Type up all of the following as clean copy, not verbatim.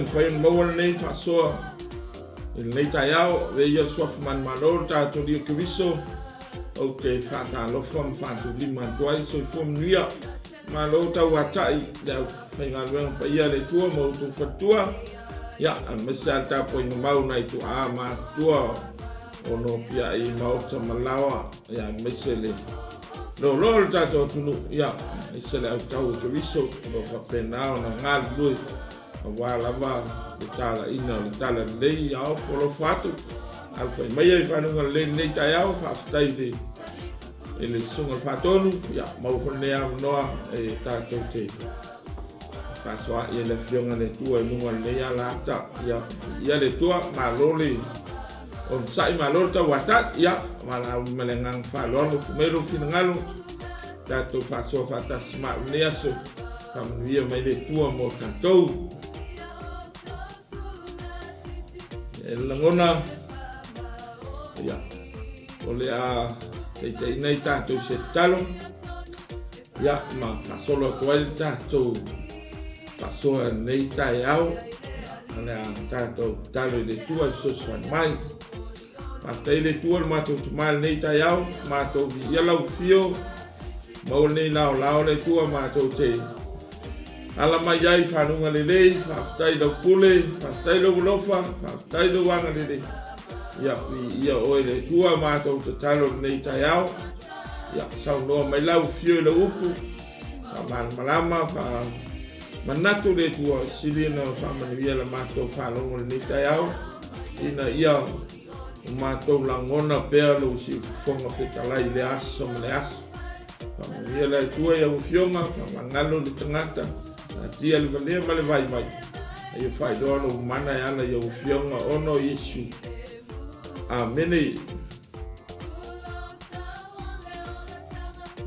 mafai ona maua lenei faasoa i lenei taeao. Avea ia le suafa manumalo o le tatou Alii o Keriso, ou te faatalofa ma faatulima atu ai. Soifua manuia. Malo tauatai le aufaigaluega paia a le Atua ma outou faletua, ia, aemaise lava le tapuaiga mau nai tuaa matutua o nopiai i maota ma laoa, ia, aemaise le loaloa o le tatou atunuu, ia, aemaise le autau o Keriso o lo o faapena ona galulue aua lava le talaiina o le talalelei. Ia ofo alofa atu, alafai maia i fanuga lelei lenei taeao. Faafetai i le i le susuga i le Faatonu, ia, maua foi lenei avanoa e tatou te faasoa'i ai le Afioga i le Atua i luga o lenei alaata. Ia, viia le Atua, malo le onosai, malo le tauatai. Ia, valaau ma le agaga faaaloalo, tuu mai lou finagalo, tatou faasoa faatasi ma au i lenei aso, faamanuia mai le Atua mo tatou. E lagona, ia, o le a taitaiina ai tatou i se tatalo, ia, ma faasolo atu ai le tatou faasoa i lenei taeao. O le a tatou tatalo i le Atua e fesoasoani mai. Faafetai i le Atua le matou Tama i lenei taeao, matou viia lau afio, maua lenei laolao le Atua matou te ala mai ai i faluga lelei. Faafetai i lau pule, faafetai i lou alofa, faafetai i lou agalelei. Ia, viia oe le Atua, matou tatalo i lenei taeao. Ia, saunoa mai lau afio i lau upu, faamalamalama, faamanatu le Atua, sili ona faamanuia la matou faalogo i lenei taeao, ina ia o matou lagona pea lou siufofoga fetalai i le aso ma le aso. Faamanuia le Atua i lau Afioga, faamagalo le tagata, taatia le valea ma le vaivai, a ia faailoa lou mana e ala i au Afioga ona o Iesu. Amene.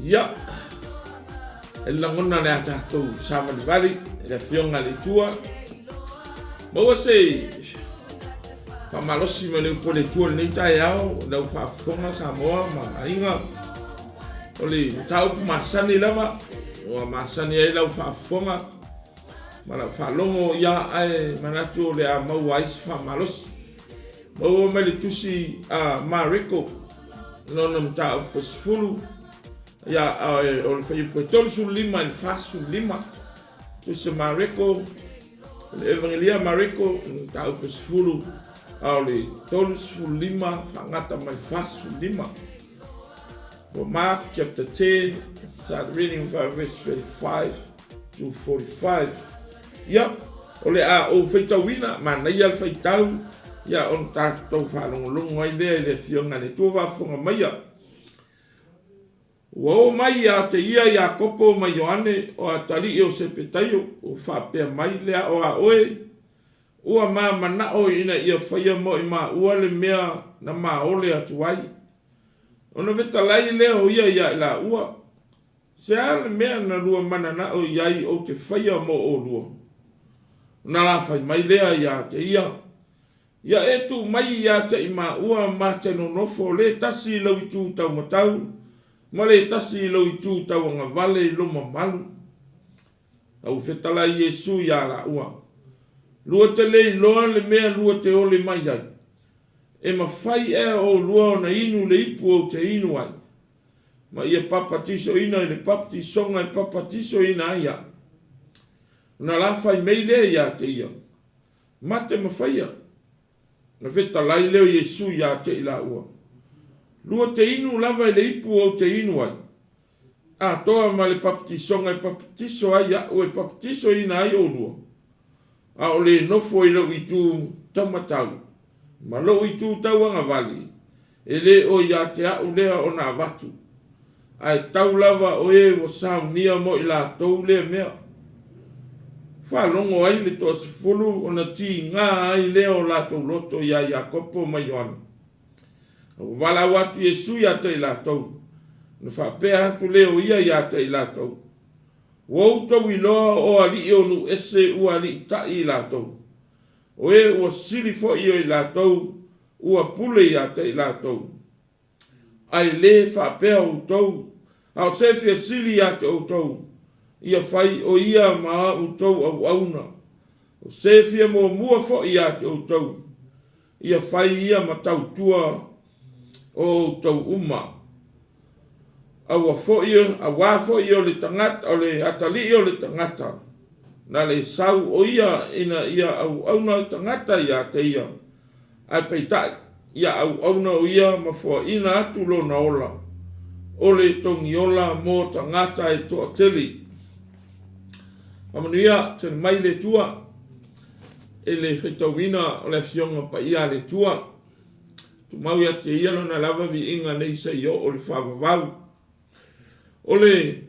Ia, e lagona le a tatou savalivali i le Afioga a le Atua. Maua se faamalosi mai le upu a le Atua i lenei taeao, i lau faafofoga Samoa ma aiga. O le mataupu masani lava, ua masani ai lau faafofoga ma lau faalogo, ia, ae manatu o le a maua ai se faamalosi. Maua mai le tusi a Mareko, lona mataupu e 10, ia, o le fuaiupu e 35 i le 45. Tusi a Mareko, o le Evagelia a Mareko, mataupu e 10, a o le 35 faagata mai le 45. For Mark chapter 10, start reading from verse 35 to 45. Ia, o le a ou faitauina, manaia le faitau, ia ona tatou faalogologo ai lea i le Afioga i le Atua faafofoga maia. Ua oo mai ia te ia Iakopo ma Ioane o atalii o Sepetaio, ua faapea mai le ao a oe, ua ma manao ina ia faia mo i maua le mea na maole atu ai. Ona fetalai lea o ia ia i laua, Se a le mea na lua mananao i ai ou te faia mo olua? Ona lafai mai lea ia te ia, Ia e tuu mai ia te i maua ma te nonofo le tasi i lou itu taumatau ma le tasi i lou itu tauagavale i lou mamalu. A ua fetalai Iesu iā laua, Lua te le iloa le mea lua te ole mai ai. E mafai ea olua ona inu le ipu ou te inu ai, ma ia papatisoina i le papatisoga e papatisoina ai au? Ona lafai mei lea ia te ia, Mate ma faia. Ona fetalai lea o Iesu ia te i laua, Lua te inu lava i le ipu ou te inu ai, atoa ma le papatisoga e papatiso ai a'u e papatisoina ai olua, a o le nofo i lou itu taumatau ma lou itu tauagavale, e le o ia te a'u lea ona avatu, ae tau lava o e ua saunia mo i latou lea mea. Faalogo ai le toasefulu ona tiga ai lea o latou loto iā Iakopo ma Ioane. A ua valaau atu Iesu ia te i latou, ona faapea atu lea o ia ia te i latou, Ua outou iloa o alii o nuu ese ua aliitai i latou, o e ua sili foi o i latou ua pule ia te i latou. Ae le faapea outou, a o se fia sili ia te outou, ia fai o ia ma a outou auauna. O se fia muamua foi ia te outou, ia fai ia ma tautua o outou uma. Aua foi, auā foi o le tagata, o le atalii o le tagata, na le sau o ia ina ia auauna tagata ia te ia, ae peitai, ia auauna o ia ma foaina atu lona ola, o le togiola mo tagata e toatele. Faamanuia tele mai le Atua i le faitauina o le Afioga Paia a le Atua. Tumau ia te Ia Lona lava viiga nei seia oo i le faavavau. O le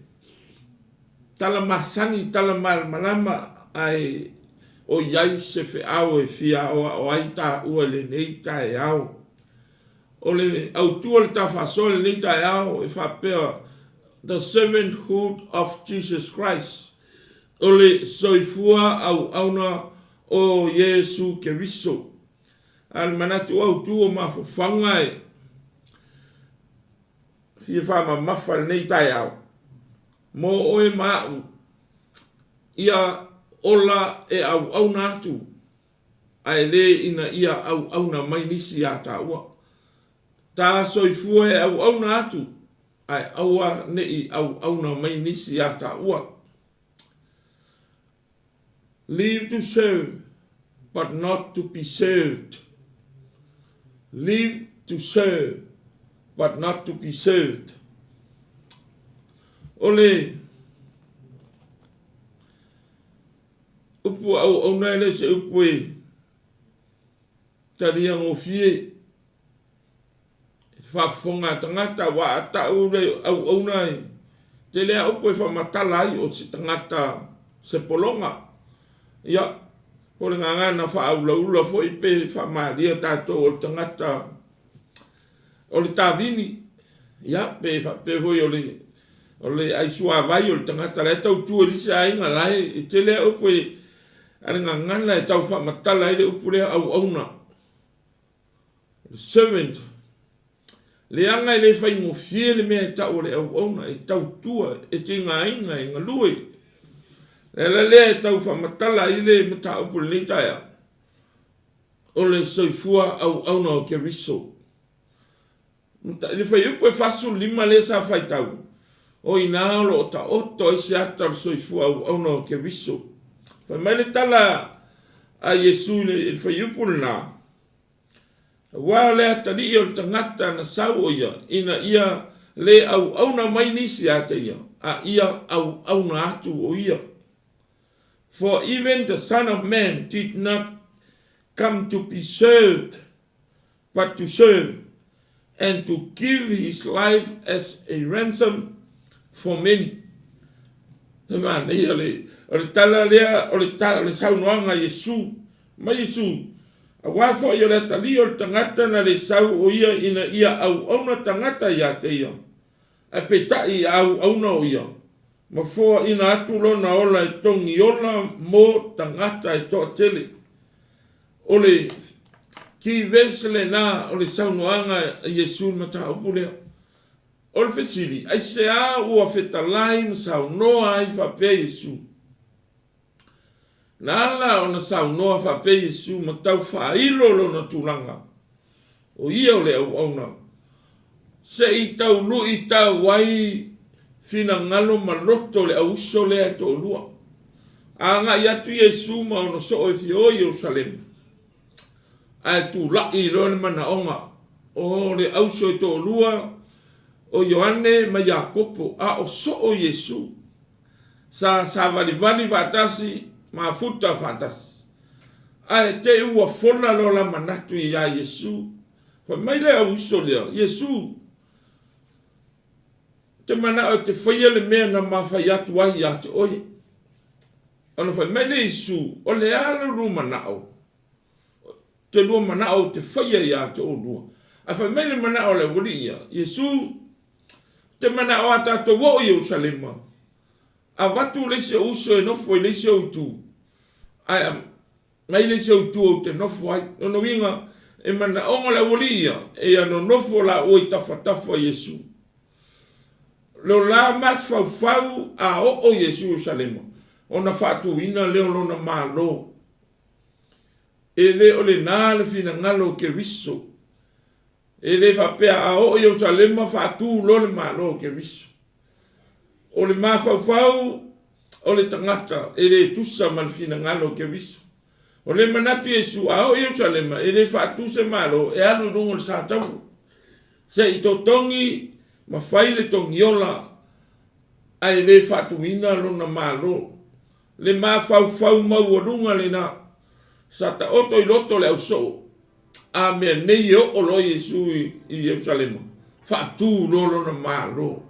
tala masani, tala malamalama, ae o i ai se feau e fia aoao ai taua i lenei taeao. O le autu o le tafaasoa i lenei taeao e faapea, The Servanthood of Jesus Christ, o le soifua auauna o Iesu Keriso. A o le manatu autu o mafaufauga e fia faamamafa i lenei taeao, mo oe ma a'u, ia ola e auauna atu, ae le ina ia auauna mai nisi ia taua. Ta soifua e auauna atu, ae aua ne i auauna mai nisi ia taua. Live to serve, but not to be served. Live to serve, but not to be served. O le upu auauna e le o se upu e talia gofie. Faafofoga a tagata aua a tau le auauna e tele a upu e faamatala ai o se tagata se pologa. Ia, po o le gagana faaulaula foi pe faamalie tatou o le tagata o le tavini, ia, pe faapea foi o le o le aisuavai o le tagata la e tautu e le isi aiga la e tele a upu e a le gagana e tau faamatala ai le upu lea auauna. Servant. Leaga e le faigofie le mea e tau o le auauna, e tautua, e tigaina, e galue. O le ala lea e tau faamatala ai le mataupu i lenei taeao, o le soifua auauna o Keriso. I le fuaiupu e 45 lea sa faitau, o i ina o lo o taoto ai se ata o le soifua auauna o Keriso. Fai mai le tala a Iesu i le fuaiupu lena, Aua o le atalii o le tagata na sau o ia, ina ia le auauna mai nisi ia te ia, a ia auauna atu o ia. For even the Son of Man did not come to be served, but to serve, and to give his life as a ransom for many. Te manaia o le, o le tala lea, o le, ta, o le saunoaga a Iesu, mai Iesu, Auā foi o le atalii o le tagata na le sau o ia ina ia auauna tagata ia te ia, ae peitai ia auauna o ia, ma foaina atu lona ola e togiola mo tagata e toatele. O le key verse lena o le saunoaga a Iesu i le mataupu lea. O le fesili, aisea ua fetalai ma saunoa ai faapea Iesu? Na ala ona saunoa faapea Iesu ma tau faailo lona tulaga, o ia o le auauna, se i tau luitau ai finagalo ma loto o le auuso lea e toalua. Agai atu Iesu ma ona soo e fia o i Ierusalema, ae tulai loa le manaoga o le auso e toalua o Ioane ma Iakopo, a o soo Iesu. Sa savalivali faatasi mafuta faatasi. Ae te i ua fola lo la manatu iā Iesu. Fai mai le auuso lea, Iesu, ou te manao e te faia le mea na ma fai atu ai ia te oe. Ona fai mai lea Iesu, O le a lo lua manao? Te lua manao ou te faia ia te oulua. Ae fai mai le manao o le aualii ia, Iesu, ou te manao a tatou oo i Ierusalema, avatu le isi ou uso e nofo i le isi ou itu, ae aumai le isi ou itu ou te nofo ai. Lona uiga, e manaoga le aualii ia, e ia nonofo laua i tafatafa o Iesu. Lo la mafaufau a oo Iesu i Ierusalema, ona faatuina lea o lona Malo. E le o lena le finagalo o Keriso. E le faapea a oo i Ierusalema faatu loa le Malo o Keriso. O le mafaufau o le tagata e le tusa ma le finagalo o Keriso. O le manatu Iesu a oo i Ierusalema e le faatu se Malo e alu i luga o le sa taua. Se i totogi ma fai le togiola ae le faatuina lona Malo. Le mafaufau maualuga lena sa taoto i loto le ausoo, a mea nei e oo loa Iesu i Ierusalema, faatu loa lona Malo.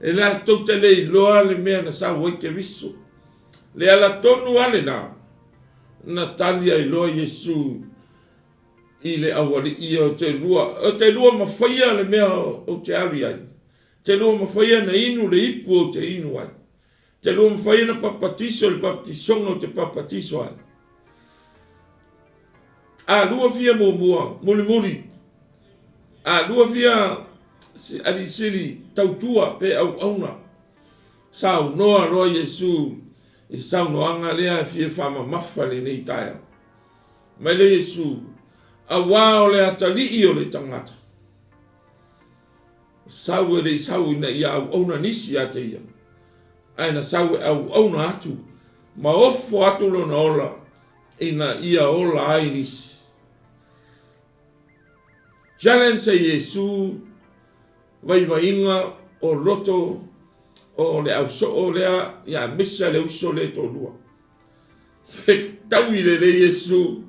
E latou te le iloa le mea na sau ai Keriso. Le ala tonu lava lena na tali ai loa Iesu i le aualii ia o te lua, o te lua ma faia le mea ou te alu i ai, te lua ma faia na inu le ipu ou te inu ai. Te lua mafai ona papatiso i le papatisoga ou te papatiso ai. A lua fia muamua, mulimuli. A lua fia alii sili tautua pe auauna. Saunoa loa Iesu i saunoaga lea e fia faamamafa i lenei taeao. Mai lea Iesu, Auā o le atalii o le tagata. Sau e le i sau ina ia auauna nisi ia te ia, ae na sau e auauna atu ma ofo atu lona ola ina ia ola ai nisi. Challenge e Iesu vaivaiga o loto o le ausoo lea ia aemaise le uso lea e toalua. Fetaui lelei Iesu,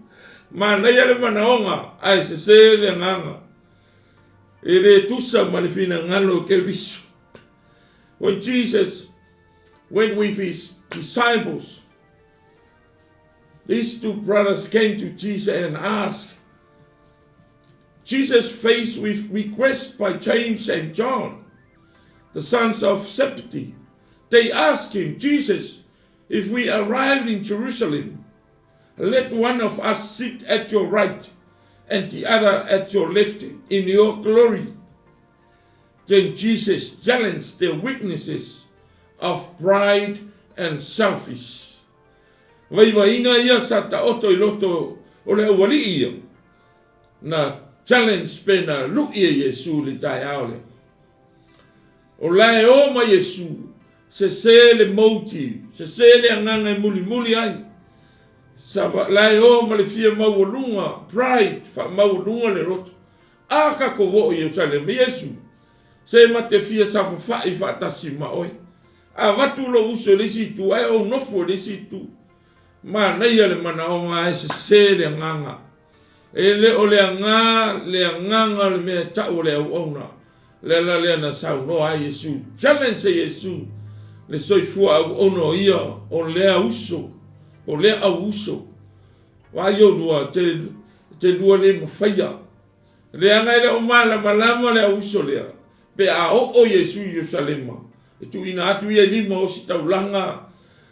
manaia le manaoga ae sese le agaga. E le tusa ma le finagalo o Keriso. When Jesus went with his disciples, these two brothers came to Jesus and asked, Jesus faced with requests by James and John, the sons of Zebedee. They asked him, Jesus, if we arrive in Jerusalem, let one of us sit at your right and the other at your left in your glory. Then Jesus challenged their weaknesses of pride and selfish. Vaivaiga ia sa taoto i loto o le aualii ia, na challenge pe na lu'i e Iesu i le taeao lea. O la e o mai Iesu, sese le motive, sese le agaga e mulimuli ai. Sa la e o ma le fia maualuga, pride, faamaualuga le loto. A tatou oo i Ierusalema, Iesu, se ma te fia safafa'i faatasi ma oe. Avatu lou uso i le isi itu, ae ou nofo i le isi itu. Manaia le manaoga ae sese le agaga. E le o le aga le agaga o le mea e tau o le auauna. Le ala lea na saunoa ai Iesu, challenge e Iesu le soifua auauna o ia o lea uso, o lea au uso. Vaai oulua, te, te lua le mafaia. Leaga e le o malamalama le au uso lea, pe a oo Iesu i Ierusalema, e tuuina atu ia i lima o ositaulaga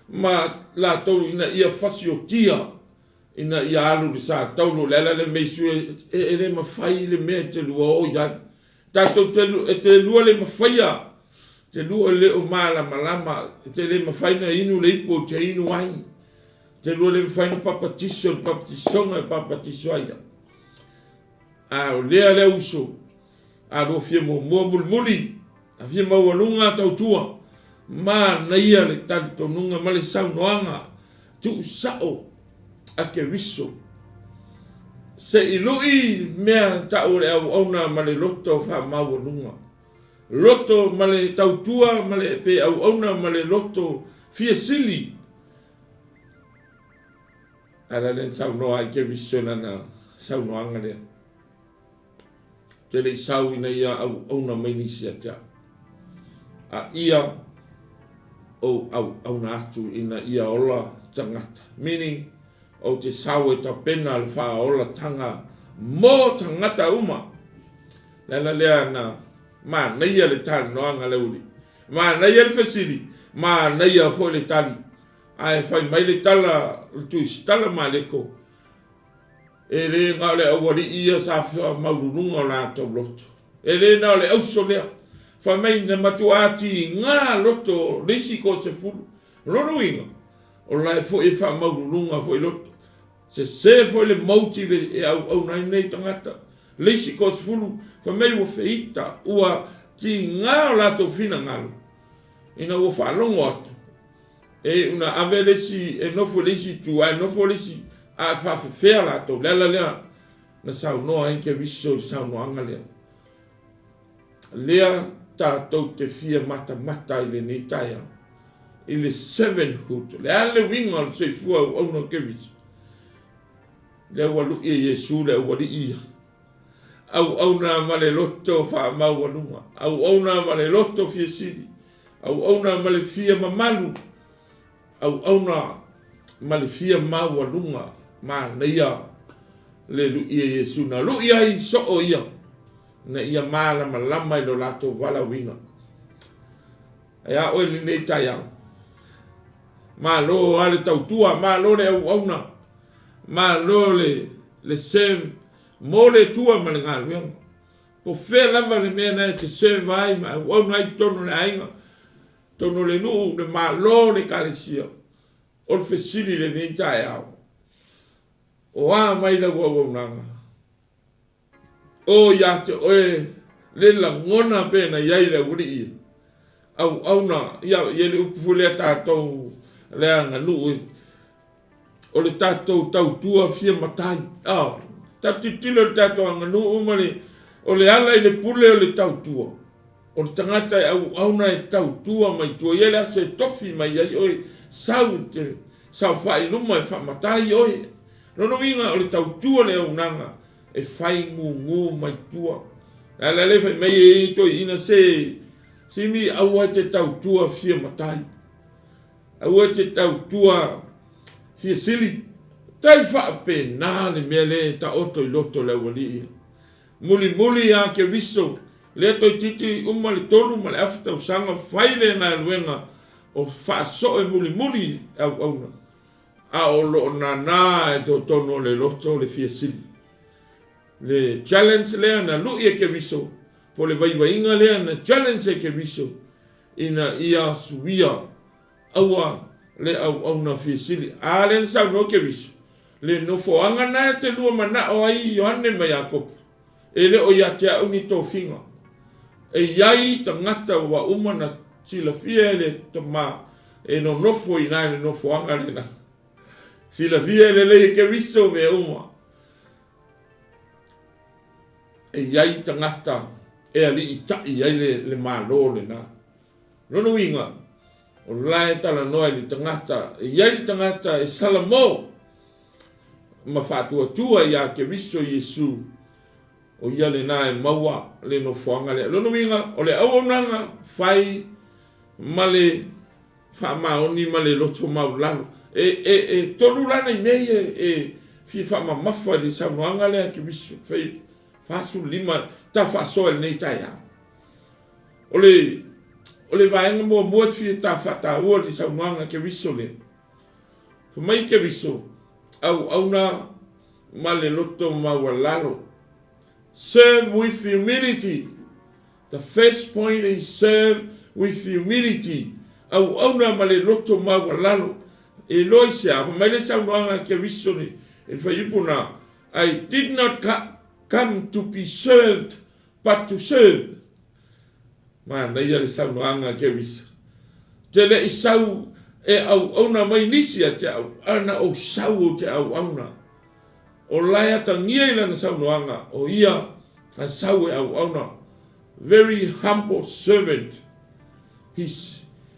ma latou ina ia fasiotia ina ia alu i le sa taulu. O le ala lea mea Iesu e, e le mafai le mea e te lua o i ai. Tatou te, e te lua le mafaia, te lua le o malamalama, te le mafai na inu le ipu ou te inu ai, te lua le mafai na papatiso le papatisoga e papatiso ai au. A o lea le uso, a lua fia muamua mulimuli, a fia maualuga tautua, manaia le talitonuga ma le saunoaga tuusao a Keriso. Se i lui mea tau o le auauna ma le loto faamaualuga. Loto ma le tautua ma le pe auauna ma le loto fia sili. A la lea na saunoa ai Keriso i lana saunoaga lea. Te le i sau ina ia auauna mai nisi ia te au, a ia ou auauna atu ina ia ola tagata. Meaning, ou te sau e tapena le faaolatanga mo tagata uma. Le ala lea na manaia le talanoaga a le aualii. Manaia le fesili, manaia foi le tali. Ae fai mai le tala, le Tusitala Maleko, E le na o le aualii ia sa faamaululuga o latou loto. E le na o le auso lea. Fai mai na matuā tiga loto o le isi toasefulu. O lona uiga, o la e foi e faamaululuga foi loto. Sese foi le motive e auauna ai nei tagata. Le isi toasefulu, fai mai ua feita, ua tiga o latou finagalo ina ua faalogo atu e iu na ave le isi e nofo i le isi itu ae nofo le isi a e faafefea latou. Le ala lea na saunoa ai Keriso i le saunoaga lea. Lea tatou te fia matamata ai i lenei taeao i le servanthood. O le a le uiga o le soifua auauna o Keriso? Lea ua lui e Iesu le aualii ia. Auauna ma le loto faamaualuga, auauna ma le loto fia sili, auauna ma le fia mamalu, auauna ma le fia maualuga. Manaia le lui e Iesu na lui ai soo ia ina ia malamalama i lo latou valaauina. Ae a oe i lenei taeao? Malo lava le tautua, malo le auauna, malo le, le serve mo le Atua ma le galuega. Po o fea lava le mea na e te serve ai ma auauna ai i totonu o le aiga, totonu o le nuu, le malo, le ekalesia. O le fesili i lenei taeao, o a mai lau auaunaga? O ia te oe le lagona pe na i ai le aualii ia, auauna, ia, e i ai le upu foi lea tatou le aganuu, o le tatou tautua fia matai. Oh, tatou tilotilo i le tatou aganuu ma le, o le ala i le pule o le tautua. O le tagata e auauna e tautua mai tua, e i ai le aso e tofi mai ai oe, sau e te saofai i luma e faamatai oe. Lona uiga o le tautua le auaunaga e fai gugu mai tua. Le ala lea fai mai ai toeaiina se Simi aua e te tautua fia matai. Aua e te tautua fia sili. Tai faapena le mea lea e taoto i loto o le aualii. Mulimuli ia Keriso, lea toeitiiti uma le tolu ma le afa tausaga fai le galuega o faasoo e mulimuli auauna. A o lo o nana i totonu o le loto le fia sili. Le challenge lea na lui e Keriso, po o le vaivaiga lea na challenge e Keriso ina ia suia aua le auauna fia sili. A lea na saunoa Keriso, le nofoaga lena e te lua manao ai Ioane ma Iakopo, e le o ia te au ni tofiga. E i ai tagata ua uma na silafia e le Tama e nonofo i ina i le nofoaga lena. Silafia lelei e Keriso mea uma. E i ai tagata e aliitai ai le, le Malo lena. Lona uiga, o la e talanoa i le tagata, e i ai le tagata e salamo ma faatuatua iā Keriso Iesu, o ia lena e maua le nofoaga lea. Lona uiga, o le auaunaga fai ma le faamaoni ma le loto maualalo. E, e, e tolu la nai mea ia e fia faamamafa i le saunoaga lea a Keriso, fai 45 ta faasoa i lenei taeao. O le, o le vaega muamua e fia ta faataua i le saunoaga a Keriso lea, Fai mai Keriso, auauna ma le loto maualalo. Serve with humility. The first point is serve with humility. Auauna ma le loto maualalo. E iloa i se a? Fai mai le saunoaga a Keriso i le fuaiupu na, I did not come to be served, but to serve. Manaia le saunoaga a Keriso. Te le i sau e auauna mai nisi ia te au, a na ou sau ou te auauna. O la e atagia i lana saunoaga, o ia na sau e auauna. Very humble servant. He,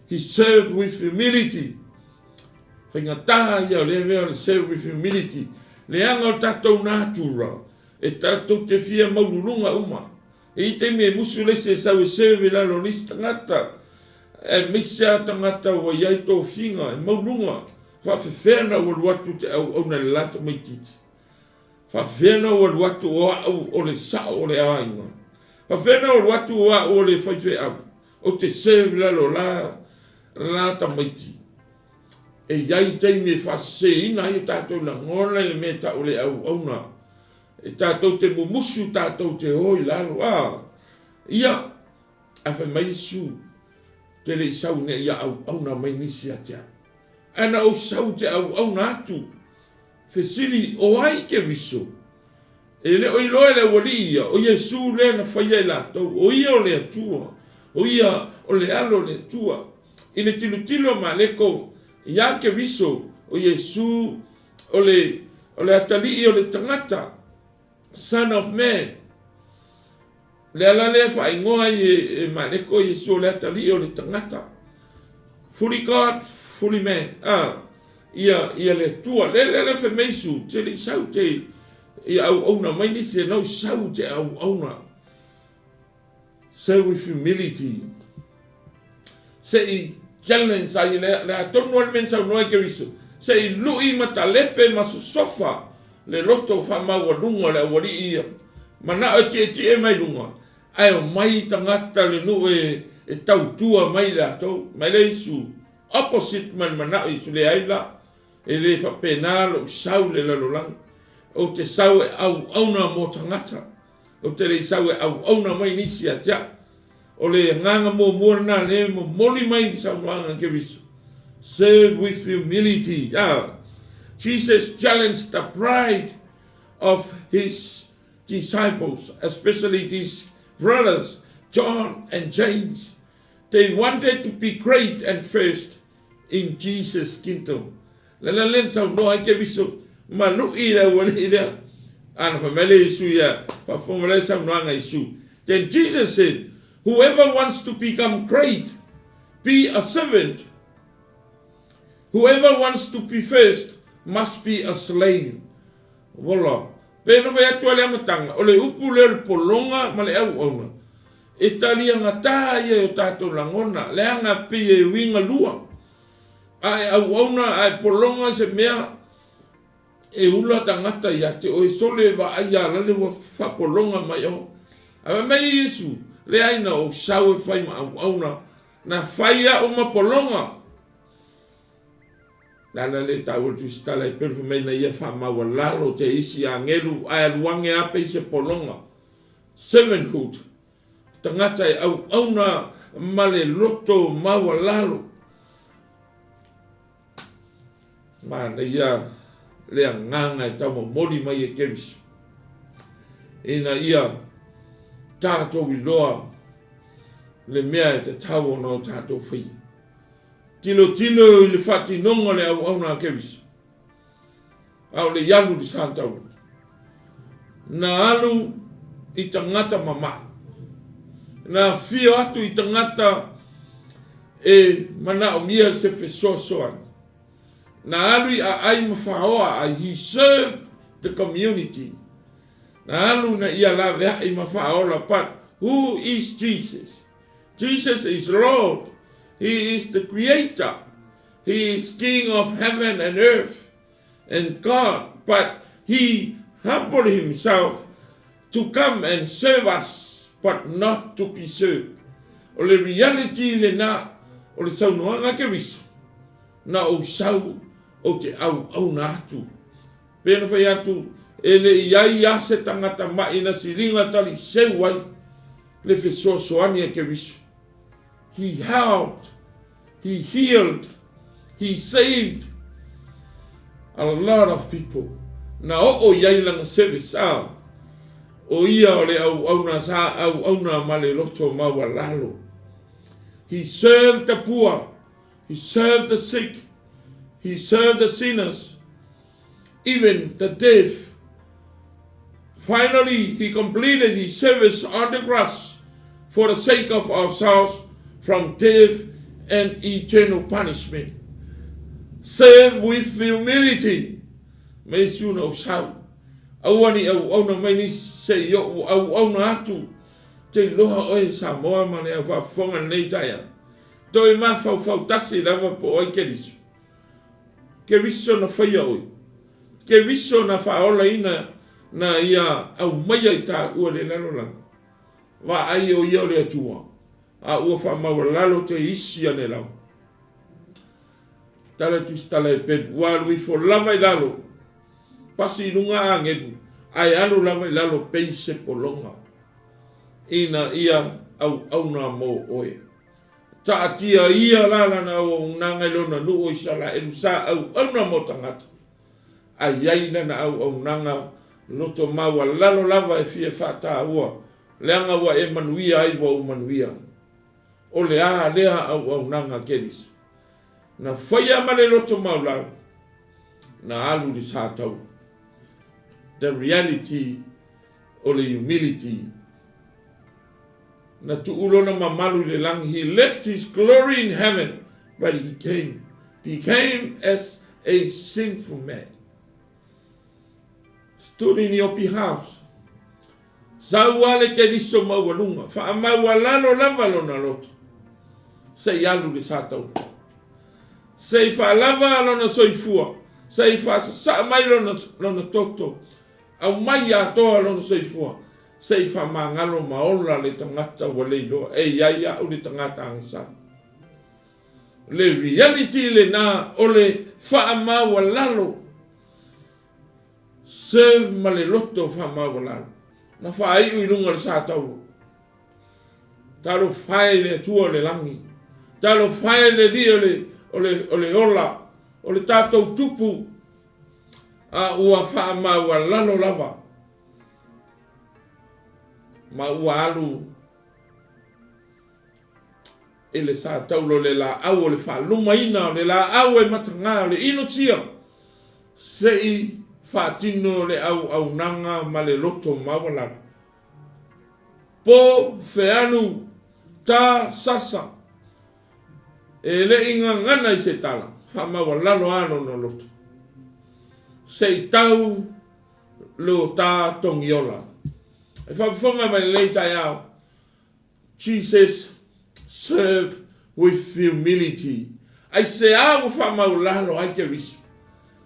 he served with humility. Faigata ia o lea mea o le serve with humility. Leaga o tatou natura, e tatou te fia maululuga uma. E i ai taimi e musu le isi e sau e serve i lalo o le isi tagata, aemaise lava tagata ua i ai tofiga e mauluga, faafefea ona ou alu atu te auauna i le la tamaitiiti? Faafefea ona ou alu atu o au o le sao o le aiga? Faafefea ona ou alu atu o au o le faifeau ou te serve i lalo o la la tamaiti? E i ai taimi e faaseseina ai o tatou lagona i le mea e tau o le auauna. E tatou te mumusu tatou te o i lalo. A, ia, ae fai mai Iesu, te le i sau ina ia auauna mai nisi ia te au. Ae na ou sau te auauna atu. Fesili, O ai Keriso? E le o iloa e le aualii ia, o Iesu lea na faia e latou, o ia o le Atua, o ia o le Alo o le Atua. I le tilotilo a Maleko iā Keriso, o Iesu o le, o le atalii o le tagata, Son of Man. Le ala lea e faaigoa ai e Maleko Iesu o le atalii o le tagata. Fully God, fully man. A, ia, ia le Atua. Le le le fai mai Iesu, te le i sau te ia auauna mai nisi e nau sau te auauna. Serve with humility. Se i challenge ai le, le atonu o le mea na saunoa ai Keriso, se i lui ma talepe ma sosofa le loto faamaualuga o le aualii ia. Manao e tietie mai luga, ae omai tagata le nuu e, e tautua mai latou. Mai le Iesu, opposite ma le manao Iesu, leai la, e le faapena lou sau i le lalolagi. Ou te sau e auauna mo tagata. Ou te le i sau e auauna mai nisi ia te au. O le agaga muamua lena lea e momoli mai i le saunoaga a Keriso. Serve with humility. Ah, Jesus challenged the pride of his disciples, especially his brothers, John and James. They wanted to be great and first in Jesus kingdom. Le la lea na saunoa ai Keriso, ma luʻi le aualii lea. A na fai mai lea Iesu ia, faafofoga mai lea saunoaga a Iesu. Then Jesus said, Whoever wants to become great, be a servant. Whoever wants to be first must be a slave. Vola. Pei ona fai atu ai le amataga, o le upu lea o le pologa ma le auauna, e taliagatā ia i o tātou lagona, leaga pei e uiga lua. A e auauna a e pologa i se mea, e ula tagata ia te oe, sole e vaai ia lale ua faapologa mai oe. Ae fai mai Iesu, Leai na ou sau e fai ma auauna, na fai au ma pologa. Le ala lea e taua le tusitala e pelu fai mai na ia faamaualalo te isi agelu ae alu age a pei se pologa, servanthood, tagata e auauna ma le loto maualalo. Manaia le agaga e taumomoli mai e Keriso ina ia tatou iloa le mea e tatau ona o tatou faia. Tilotilo i le faatinoga o le auauna a Keriso, a o le i alu i le sataua. Na alu i tagata mamae. Na afio atu i tagata e manaomia se fesoasoani. Na alu i aai ma faoa ai, he served the community. Na alu ina ia laveai ma faaola, but who is Jesus? Jesus is Lord, He is the Creator, He is King of heaven and earth and God, but He humbled Himself to come and serve us, but not to be served. O le reality lena o le saunoaga a Keriso, na ou sau ou te auauna atu. Pei ona fai atu, e le i ai a se tagata maʻi na siliga taliseu ai le fesoasoani a Keriso. He helped, he healed, he saved a lot of people. Na oo i ai lana service, a o ia o le auauna sa auauna ma le loto maualalo. He served the poor, he served the sick, he served the sinners, even the deaf. Finally, he completed his service on the cross for the sake of ourselves from death and eternal punishment. Serve with humility. Mai Iesu na ou sau. Aua ne i auauna mai nisi se i oʻu auauna atu. Te iloa oe Samoa ma le au faafofoga i lenei taeao. Toe mafaufau tasi lava po o ai Keriso. Keriso na faia oe. Keriso na faaolaina na ia aumaia i taua i le lalolagi. Vaai o ia o le Atua, a ua faamaualalo te isi ane lava. Tala tusitala e pelu, ua alu ifo lava i lalo, pasi i luga agelu, ae alu lava i lalo pei se pologa, ina ia auauna mo oe. Taatia ia la lana auaunaga i lona nuu o Isaraelu sa auauna mo tagata. A i ai lana auaunaga loto maualalo lava e fia faataua, leaga ua e manuia ai ua ou manuia. O le a lea auaunaga Keriso? Na faia ma le loto maulalo, na alu i le sataua. The reality o le humility. Na tuu lona mamalu i le lagi, he left his glory in heaven, but he came, became as a sinful man. Stood in your behalf. Sau a le Keriso maualuga, faamaualalo lava lona loto, se i alu i le sataua. Se i faalava lona soifua, se i faasasaa mai lona, lona toto, aumai atoa lona soifua, se i faamagalo ma ola le tagata ua le iloa e i ai au le tagata agasala. Le reality lena o le faamaualalo. Serve ma le loto faamaualalo. Na faaiu i luga o le satauro. Talofa e i le Atua o le lagi. Talofa e i le Alii o le, o le, o le ola, o le tatou tupu, a ua faamaualalo lava ma ua alu i le satauro o le laau o le faalumaina o le laau e mataga o le inosia se i faatino le auaunaga ma le loto maualalo. Po, feanu, ta, sasa, e le i gagana i se tala, faamaualalo lava lona loto, se i tau lo ta togiola. E faafofoga mai lenei taeao, Jesus served with humility. Aisea ua faamaualalo ai Keriso?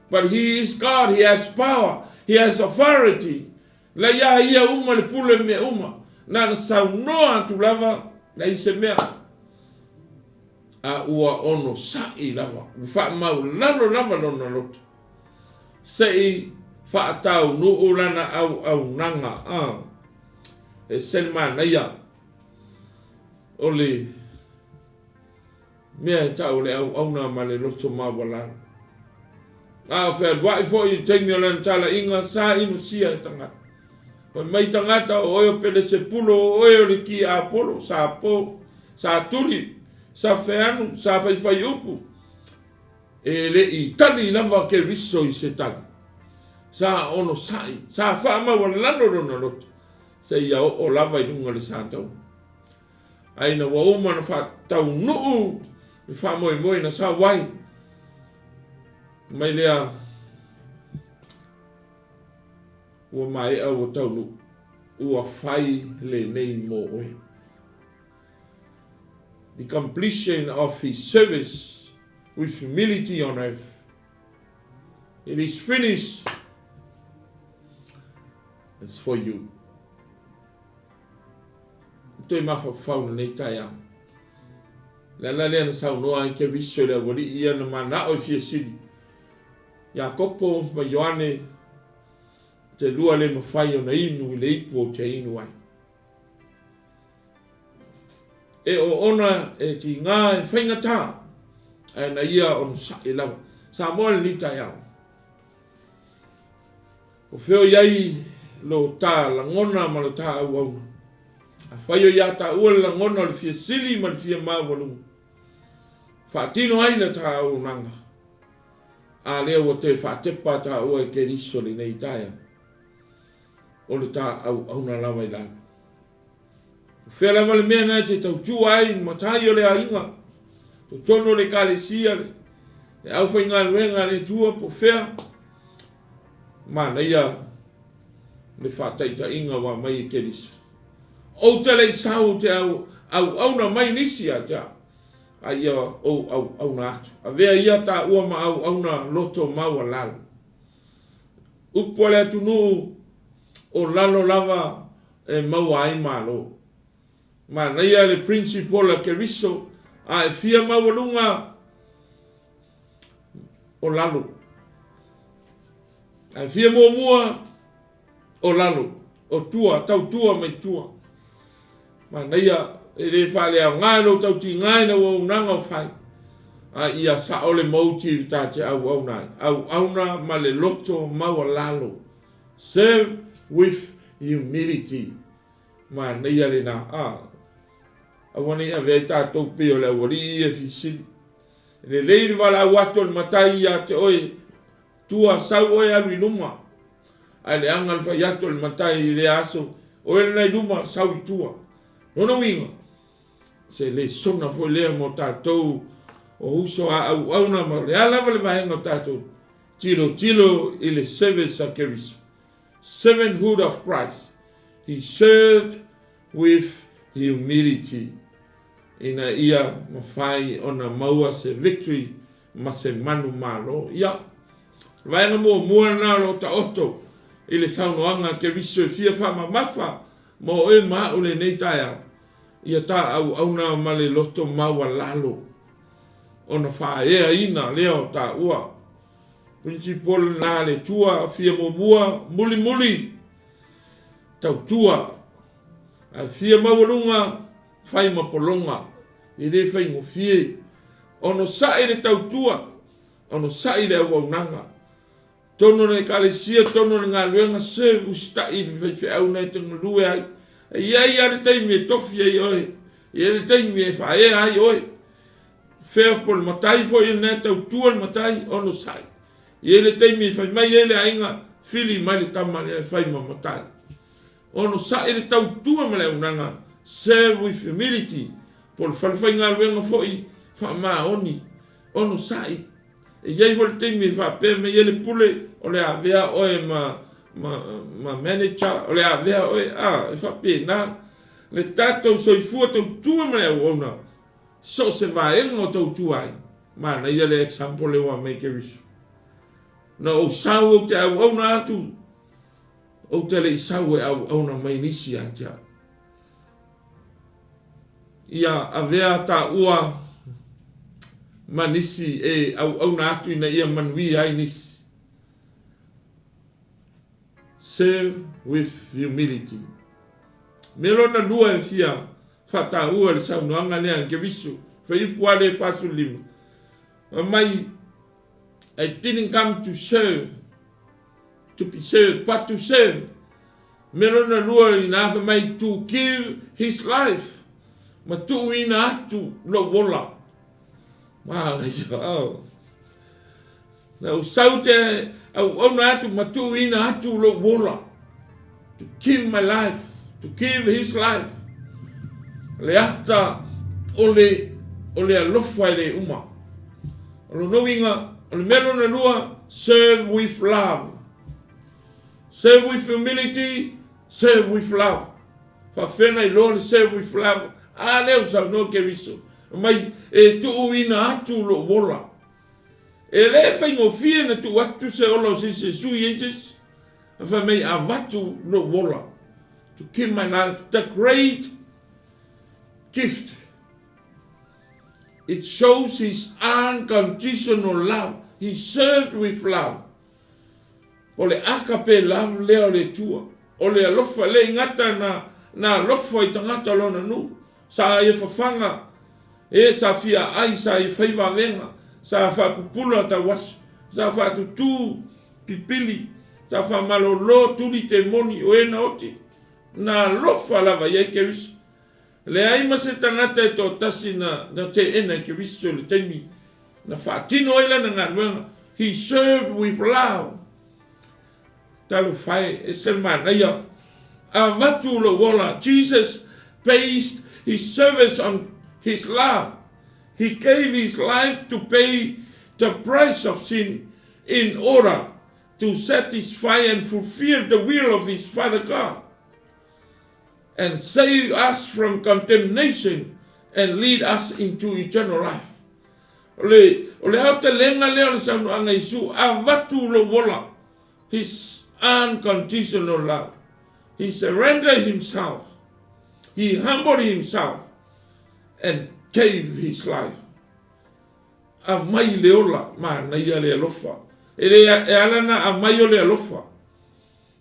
But he is God, he has power, he has authority. La ia ia uma le pule mea uma. Na na saunoa atu lava, leai se mea. A ua onosai lava, ua faamaualalo lava lona loto. Se i faataunuu lana auaunaga. A. E ese le manaia o le mea e tau o le auauna ma le loto maualalo. A o fealuai foi i le taimi o lana talaiga, sa inosia e tagata. Fai mai tagata, o oe o Pelesepulo, o oe o le Tiapolo, sa po, sa tuli, sa feanu, sa faifai upu. E le i tali lava Keriso i se tali. Sa onosai, sa faamaualalo lona loto, seia oo lava i luga o le sataua. A ina ua uma ona faataunuu le faamoemoe na sau ai, mai lea ua maea ua taunuu, ua fai lenei mo oe. The completion of his service with humility on earth. It is finished. It's for you. Toe mafaufau lenei taeao. Le ala lea na saunoa ai Keriso i le aualii ia na manao e fia sili. Iakopo ma Ioane te lua le mafai ona inu i le ipu ou te inu ai. E oona e tiga e faigata, ae na ia onosai lava. Samoa lenei taeao. O fea o i ai lo ta lagona ma lo ta auauna? Afai o ia taua le lagona o le fia sili ma le fia maualuga, faatino ai le ta auaunaga, a lea ua toe faatepa taua e Keriso lenei taeao. O le ta auauna lava i lalo. O fea lava le mea na e te tautua ai, matai o le aiga, totonu o le ekalesia, le aufaigaluega a le Atua, po o fea, manaia le faataitaiga ua aumai e Keriso. Ou te le i sau ou te auauna mai nisi ia te au, a ia ou auauna atu. Avea ia taua ma auauna loto maualalo. Upu a le atunuu, o lalo lava e maua ai malo. Manaia le principle a Keriso, a e fia maualuga, o lalo. A e fia muamua, o lalo, o tua, tautua mai tua. Manaia, e le faaleaoga i lou tautiga i lau auaunaga o fai. A ia sao le motive ta te auauna ai, auauna ma le loto maualalo, serve with humility. Manaia lena, a. Aua ne i ave ai tatou pei o le aualii ia e fisili. E lelei le valaau atu o le matai ia te oe, tua sau oe alu i luma. Ae leaga le fai atu o le matai i lea aso, oe lena i luma, sau i tua. Lona uiga, se lesona foi lea mo tatou o uso a auauna ma o le a lava le vaega o tatou, tilotilo i le service a Keriso. Servanthood of Christ, He served with humility, ina ia mafai ona maua se victory ma se manumalo. Ia, o le vaega muamua lena o lo o taoto i le saunoaga a Keriso e fia faamamafa mo oe ma au i lenei taeao, ia ta auauna ma le loto maualalo ona faaeaina lea o taua. Principle lena a le Atua, fia muamua, mulimuli, tautua, ae fia maualuga, fai ma pologa. E le faigofie. Onosai le tautua, onosai le auaunaga. Totonu o le Ekalesia, totonu o le galuega, serve, usitai i le faifeau na e te galue ai. E i ai lava le taimi e tofi ai oe, e i ai le taimi e faaea ai oe. Fea po o le matai foi lena e tautua le matai, onosai. E i ai le taimi e fai mai ai le aiga, fili mai le tama lea e fai ma matai. Onosai le tautua ma le auaunaga, serve with humility, po o le falefaigaluega foi faamaoni, onosai. E i ai foi le taimi e faapea mai ai le pule, o le a avea oe ma, ma, ma manager, o le a avea oe, a, e faapena le tatou soifua tautua ma le auauna, so o se vaega o tautua ai. Manaia le example lea ua aumai e Keriso. Na ou sau ou te auauna atu, ou te le i sau e auauna mai nisi ia te au. Ia avea taua ma nisi e auauna atu ina ia manuia ai nisi. Serve with humility. Mea lona lua e fia faataua i le saunoaga lea a Keriso, Fuaiupu lava lea e 45, fai mai, I didn't come to serve, to be served, but to serve. Mea lona lua ina fai mai, to give his life, ma tuuina atu lou ola. Manaia, oh. Na ou sau te auauna atu ma tuuina atu lou ola. To give my life, to give his life. Le ata o le, o le alofa e le uma. O lona uiga, o le mea lona lua, serve with love. Serve with humility, serve with love. Faafefea na iloa le serve with love? A lea ua saunoa Keriso, mai e tuuina atu lou ola. E le faigofie na tuu atu se ola o se isi e sui ai se isi. A fai mai avatu lou ola. To give my life, the great gift. It shows his unconditional love. He served with love. O le agape love lea o le Atua. O le alofa, le i gata na, na alofa i tagata o lona nuu. Sa ia fafaga, e sa fia ai, sa ia fai vavega, sa faapupula tauaso, sa faatutū pipili, sa faamalolo tuli temoni o e na oti. Na alofa lava i ai Keriso. Leai ma se tagata e toatasi na, na teena i Keriso i le taimi na faatino ai lana galuega. He served with love. Talofa e, e se manaia. Avatu lou ola. Jesus based his service on his love. He gave his life to pay the price of sin in order to satisfy and fulfill the will of his Father God and save us from condemnation and lead us into eternal life. O le, o le aotelega lea o le saunoaga a Iesu, avatu lou ola, his unconditional love. He surrendered himself. He humbled himself and gave his life. Aumai le ola, manaia le alofa. E le, e ala na aumai o le alofa.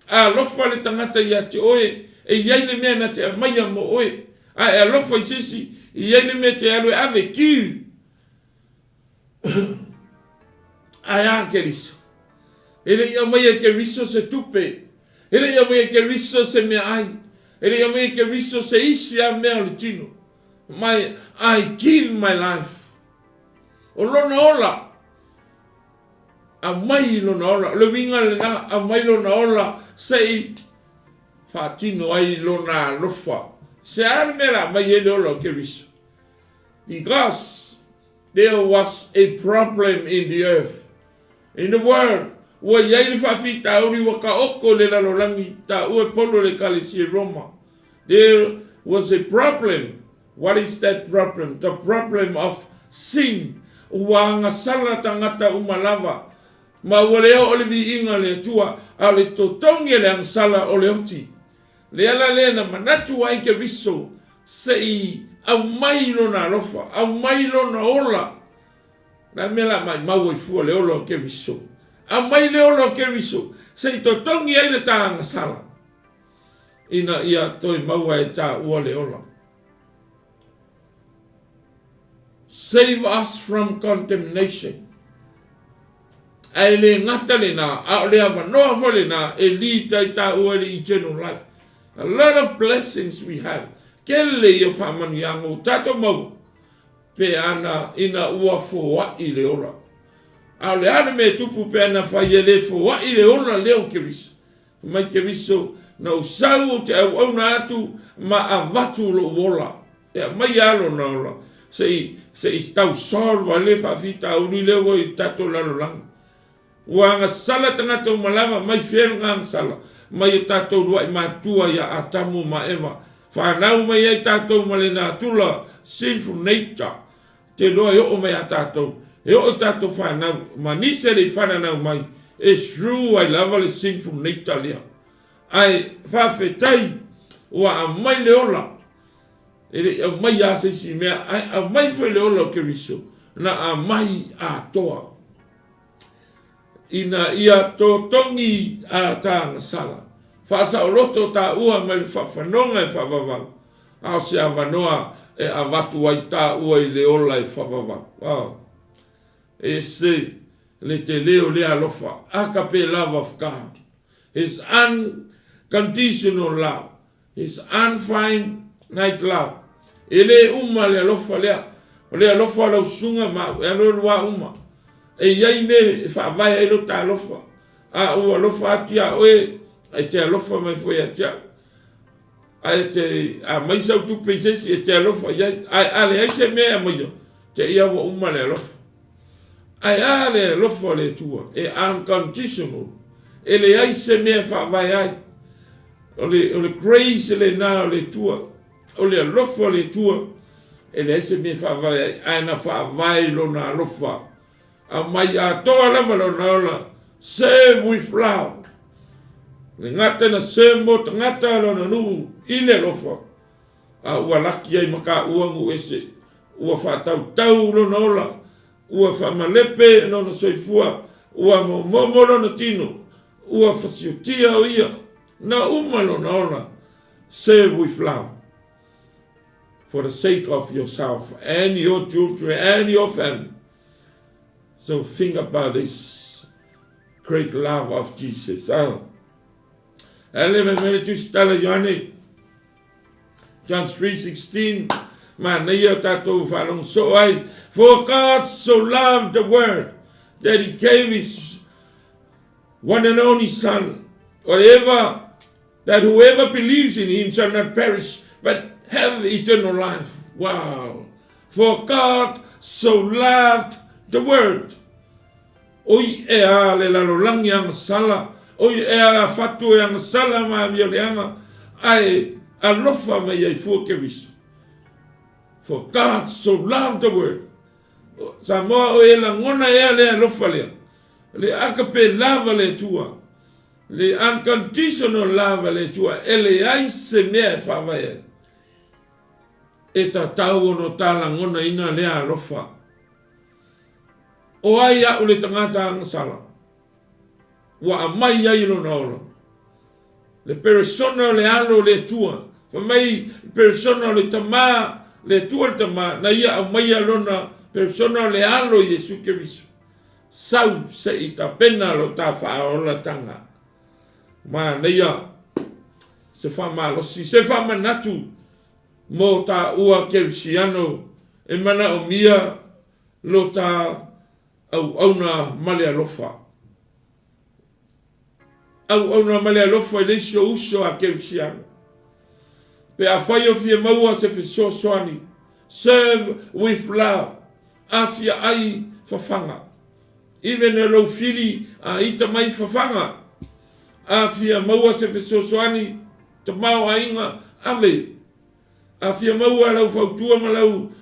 A alofa le tagata ia te oe, e i ai le mea na te aumaia mo oe. A e alofa i se isi, e i ai le mea e te alu e ave, give. Ae a Keriso? E le i aumaia e Keriso se tupe. E le i aumaia e Keriso se meaai. E le i aumaia e Keriso se isi lava mea o le tino. My, I give my life. O lona ola, aumai lona ola. O le uiga lena, aumai lona ola se i faatino ai lona alofa. Se a le mea la aumai ai le ola o Keriso? Because there was a problem in the earth, in the world. Ua i ai le faafitauli ua taoto i le lalolagi, taua e Paulo i le Ekalesia i Roma. There was a problem. What is that problem? The problem of sin. Ua agasala tagata uma lava, ma ua le oo le viiga i le Atua, a o le totogi e le agasala o le oti. Le ala lea na manatu ai Keriso se i aumai lona alofa, aumai lona ola. O le a le mea o le a maimau ai fua le ola o Keriso? Aumai le ola o Keriso se i totogi ai le ta agasala, ina ia toe maua e taua le ola. Save us from condemnation. Ae le gata lena, a o le avanoa foi lena e lead ai taua i le eternal life. A lot of blessings we have. Kele ia faamanuiaga ua tatou maua pe ana ina ua foai le ola. A o le a le mea e tupu pe ana fai e le foai le ola lea o Keriso? Mai Keriso, na ou sau ou te auauna atu ma avatu lou ola. E aumai lava lona ola se i se i tau solve ai le faafitauli lea ua i tatou lalolagi. Ua agasala tagata uma lava mai fea le agasala mai o tatou lua'i matua ia Atamu ma Eva. Fanau mai ai tatou ma le natura, sinful nature, te iloa e oo mai ia tatou, e oo i tatou fanau, ma nisi e le i fananau mai, e sru ai lava le sinful nature lea. Ae faafetai ua aumai le ola, e le i aumai lava se isi mea, ae aumai foi le ola o Keriso, na aumai atoa. Ina ia totogi a ta agasala, faasaoloto taua mai le faafanoga e faavavau, a o se avanoa e avatu ai taua i le ola e faavavau. Oh, e ese le tele o lea alofa, agape love of God, His unconditional love. His unfinite love. E le uma le alofa lea. O le alofa o lau susuga ma au, e alualu uma. E i ai mea e faavae ai lo ta alofa. A ua alofa atu iā oe, e te alofa mai foi ia te au. A e te aumai sau tupe i se isi, e te alofa i ai. Ae a leai se mea e aumaia, te i a ua uma le alofa. Ae a le alofa o le Atua, e unconditional, e leai se mea e faavae ai. O le, o le grace lena o le Atua, o le alofa o le Atua, e leai se mea e faavae ai, ae na faavae i lona alofa. Aumai atoa lava lona ola, serve with love. Le gata na serve mo tagata lona nuu i le alofa, a ua laki ai ma kaua nuu ese. Ua faatautau lona ola, ua faamalepe lona soifua, ua momomo lona tino, ua fasiotia o ia, na uma lona ola. Serve with love for the sake of yourself and your children and your family. So think about this great love of Jesus. Oh. Ale fai mai le Tusitala Ioane, John 3:16, manaia o tatou faalogo soo ai, For God so loved the world that he gave his one and only son, whatever, that whoever believes in him shall not perish, but have eternal life. Wow. For God so loved the world. Oi ea le lalolagi agasala, oi ea la fatu e agasala ma amioleaga, ae alofa mai ai fua Keriso. For God so loved the world. Samoa o e lagona ea le alofa lea. Le agape love a le Atua. Le unconditional love a le Atua e leai se mea e faavae ai. E tatau ona o ta lagonaina lea alofa. O ai aʻu le tagata agasala ua aumai ai lona ola? Le peresona o le Alo o le Atua, fai mai le peresona o le Tama, le Atua le Tama, na ia aumaia lona Persona o le Alo Iesu Keriso. Sau se i tapena lo ta faaolatanga. Manaia se faamalosi, se faamanatu mo taua kerisiano e manaomia lo ta auauna ma le alofa. Auauna ma le alofa i le isi o uso a kerisiano. Pe afai o fia maua se fesoasoani, serve with love, afia ai fafaga. Even e lou fili a ita mai fafaga, a fia maua se fesoasoani tamaoaiga, ave. A fia maua lau fautua ma lau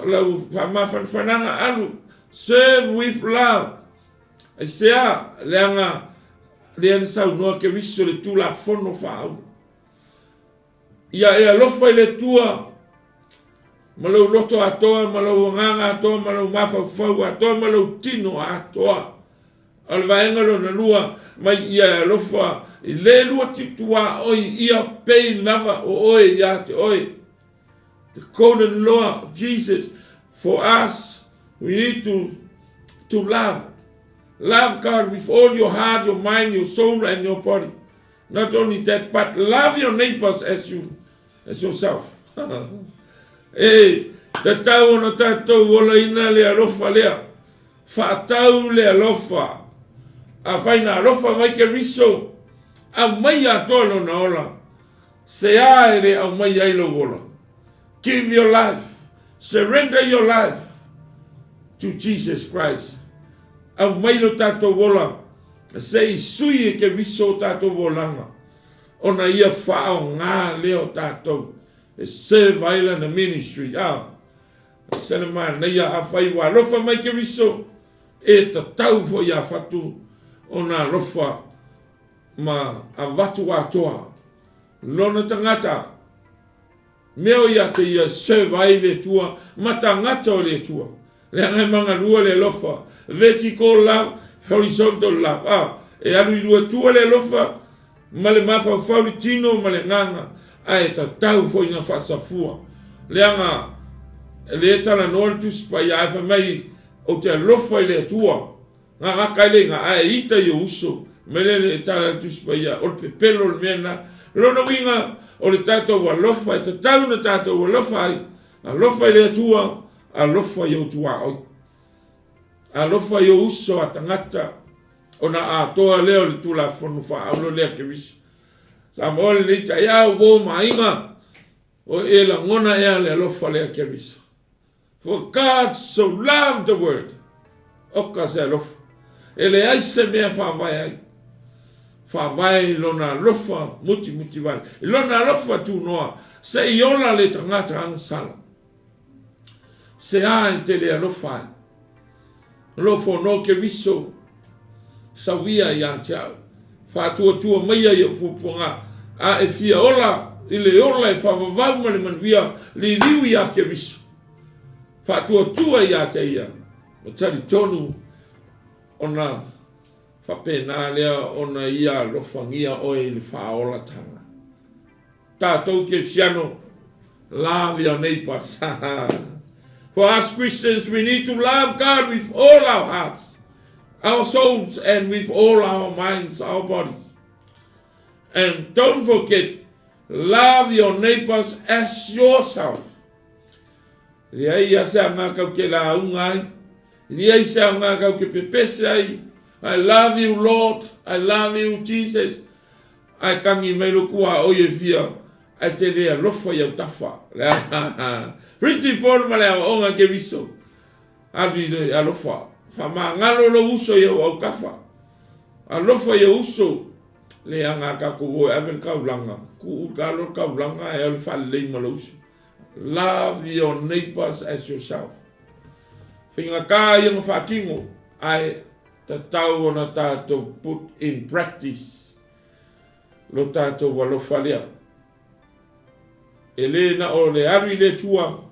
lau faamafanafanaga, alu. Serve with love. Aisea? Leaga lea na saunoa Keriso le Tulafono faaauno. Ia e alofa i le Atua ma lou loto atoa, ma lou agaga atoa, ma lou mafaufau atoa, ma lou tino atoa. O le vaega lona lua, mai ia e alofa i le lua tuaoi ia pei lava o oe ia te oe. The golden law of Jesus for us, we need to love. Love God with all your heart, your mind, your soul and your body. Not only that, but love your neighbors as you as yourself. E tatau ona tatou olaina le alofa lea. Faatau le alofa. Afai na alofa mai Keriso, aumai atoa lona ola. Se a e le aumai ai lou ola. Give your life. Surrender your life to Jesus Christ. Aumai lo tatou ola se i sui e Keriso o tatou olaga, ona ia faaaoga lea o tatou e serve ai lana ministry. A se le manaia, afai ua alofa mai Keriso, e tatau foi ia fatu ona alofa ma avatu atoa lona tagata. Mea o ia te ia serve ai le Atua ma tagata o le Atua. Leaga e magalua le alofa, vertical love, horizontal love. A, e alu i lua tua le alofa ma le mafaufau le tino ma le agaga, ae tatau foi na faasafua. Leaga e le talanoa le Tusi Paia ae fai mai ou te alofa i le Atua. Gagaka ai le iga, ae ita i ou uso, mai le le tala le Tusi Paia, o le pepelo o le mea lena. O lona uiga, o le tatou alofa, e tatau ona tatou alofa ai, alofa i le Atua, alofa i ou tuaoi, alofa i ou uso a tagata, ona atoa lea o le Tulafono faaauro lea Keriso. Samoa lenei taeao, uo ma aiga, o e lagona ea le alofa lea Keriso. For God so loved the world. Oka se alofa. E leai se mea faavae ai. Faavae i lona alofa mutimuti vale. I lona alofa tunoa. Se i ola le tagata agasala. Se a e te le alofa ai. Alofa no Keriso. Sauia ia te au. Faatuatua maia i ou puapuaga. A e fia ola i le ola e faavavau ma le manuia, liliu iā Keriso. Faatuatua ia te ia, ma talitonu ona faapena lea ona ia alofagia oe i le faaolatanga. Tatou Kerisiano, love your neighbors. For us Christians, we need to love God with all our hearts, our souls, and with all our minds, our bodies. And don't forget, love your neighbors as yourself. Leai ia se aoga kau ke lauga ai, leai se aoga kau ke pepese ai, I love you Lord, I love you Jesus, ae tangi mai lo kua oi e fia, ae te le alofa i au tafa. Pretty Paul ma le aoaoga ke viso, alu i le alofa, whamangalo lo uso i au au tafa, alofa i au uso, le anga kakou oe ave le kaulanga, ku u kalo le kaulanga e alu whalelei ma lo uso. Love your neighbours as yourself. Faigata ia na faatino, ae tatau ona tatou put in practice lo tatou alofa lea. E le na o le alu i le Atua,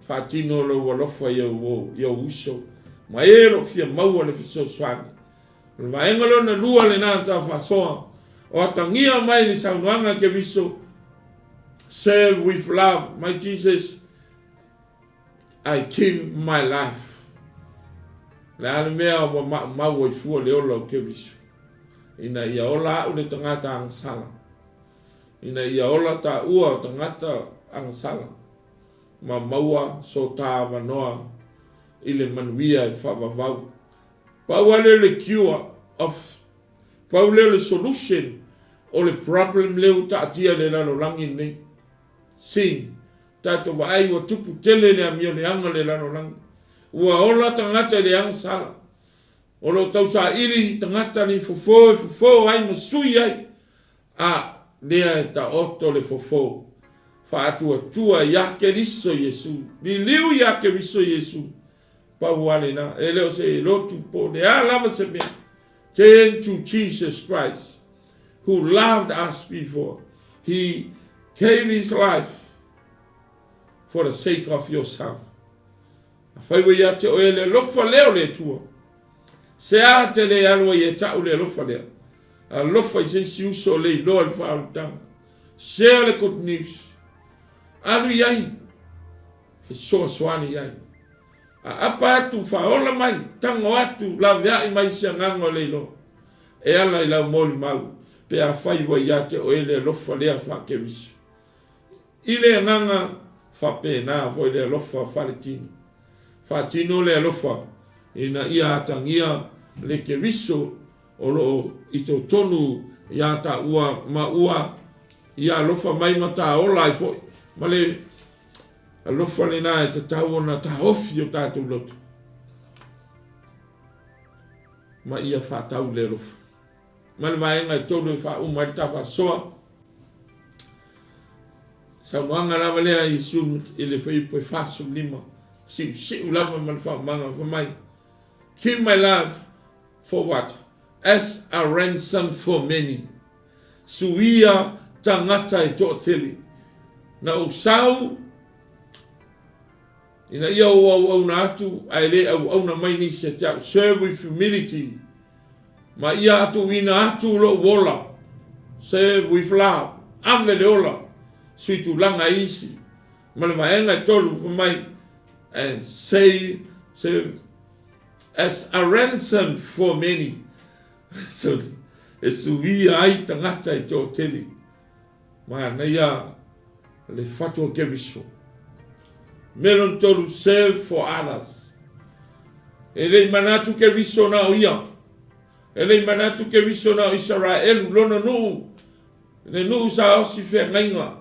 faatino lou alofa i ou, i ou uso, ma e o lo o fia maua le fesoasoani. O le vaega lona lua lena na tau faasoa, o atagia mai le saunoaga a Keriso, Serve with love, my Jesus, I give my life. Le a le mea ua maumau ai fua le ola o Keriso? Ina ia ola a'u le tagata agasala. Ina ia ola taua o tagata agasala, ma maua so ta avanoa i le manuia e faavavau. Pau lava lea o le cure of, pau lea o le solution o le problem lea ua taatia i le lalolagi lenei. Sin. Tatou vaai ua tupu tele le amio leaga i le lalolagi. Ua ola tagata i le agasala. O lo o tausaili tagata ni fofo e fofo ai ma sui ai, a lea e taoto le fofo faatuatua ia Keriso Iesu. Liliu ia Keriso Iesu. Pau lava lena. E le o se lotu po o le a lava se mea. Turn to Jesus Christ who loved us before he gave his life for the sake of yourself. Afai ua ia te oe le alofa lea o le Atua, se a te le alu ai e ta'u le alofa lea? Alofa i se isi uso o le iloa i le faaolataga. Share le good news. Alu i ai, fesoasoani i ai. Aapa atu, faaola mai, tago atu, laveai mai se agaga o le iloa. E ala i lau molimau, pe afai ua ia te oe le alofa lea faa-Keriso. I le agaga faapena foi le alofa faletino. Faatino le alofa ina ia atagia le Keriso o lo o i totonu ia taua ma ua ia alofa mai ma taola ai foi. Ma le alofa lena e tatau ona taofi o tatou loto ma ia faatau le alofa. Ma le vaega e tolu e faauma ai le tafaasoa. Saunoaga lava lea a Iesu i le fuaiupu e 45, siusiu lava ma le faaumaga fai mai, Give my love for what? As a ransom for many. Suia tagata e toatele. Na ou sau Ina ia ou auauna atu, ae le auauna mai nisi ia te au, serve with humility, ma ia atuuina atu lou ola, serve with love, ave le ola, sui tulaga i isi, ma le vaega e tolu, fai mai, and save, serve as a ransom for many, so, e suia ai tagata e toatele. Manaia le fatu o Keriso. Mea lona tolu, serve for others. E le i manatu Keriso na o ia. E le i manatu Keriso na o Isaraelu, lona nuu, le nuu sa osi feagaiga.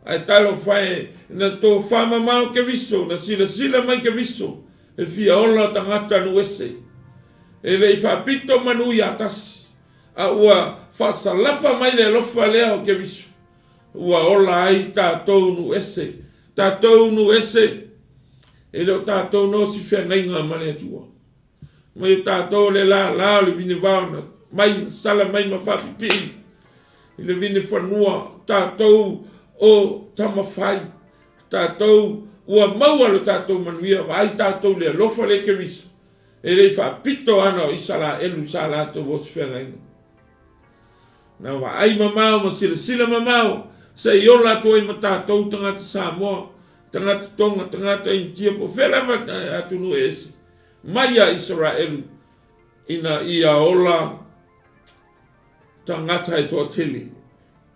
Ae talofa e, na tofa mamao Keriso, na silasila mai Keriso, e fia ola tagata nuu ese. E le i faapito manu ia tasi. A ua faasalafa mai le alofa lea o Keriso, ua ola ai tatou nuu ese. Tatou nuu ese, e le o tatou no si feagaiga ma le Atua. Mai o tatou le lālā o le vinevao na mai na sala mai ma faapipii i le vinefanua, tatou o tamafai, tatou ua maua lo tatou manuia, vaai tatou le alofa le Keriso. E le i faapito ana o Isaraelu sa latou osi feagaiga. Na vaai mamao ma silasila mamao se i ola atu ai ma tatou tagata Samoa, tagata Tonga, tagata Initia po o fea lava atunuu e ese mai ia Isaraelu ina ia ola tagata e toatele,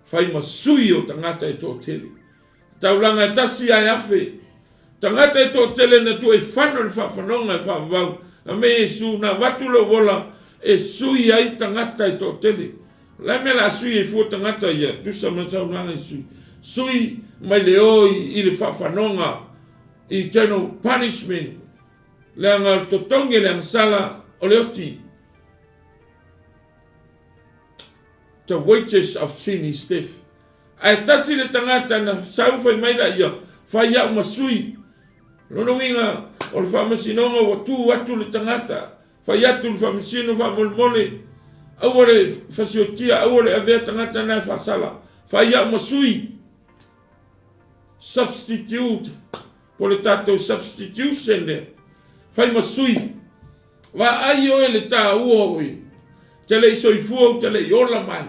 fai ma sui o tagata e toatele. Taulaga e tasi ae afe. Tagata e toatele na tuu e fano le faafanoga e faavavau, na mea Iesu, na avatu lou ola e sui ai tagata e toatele. O le a mea la a sui ai fua tagata ia, tusa ma le saunoaga i sui? Sui mai le o i le faafanoga, eternal punishment, leaga o le totogi e le agasala o le oti. The wages of sin is death. Ae tasi le tagata na sau fai mai la ia, fai au ma sui. Lona uiga, o le faamasinoga ua tu atu le tagata, fai atu le faamasino faamolemole, aua le fasiotia, aua le avea tagata na e faasala, fai au ma sui. Substitute, po le tatou substitution lea, fai ma sui. Vaai oe le taua o oe, te le i soifua ou te le i ola mai.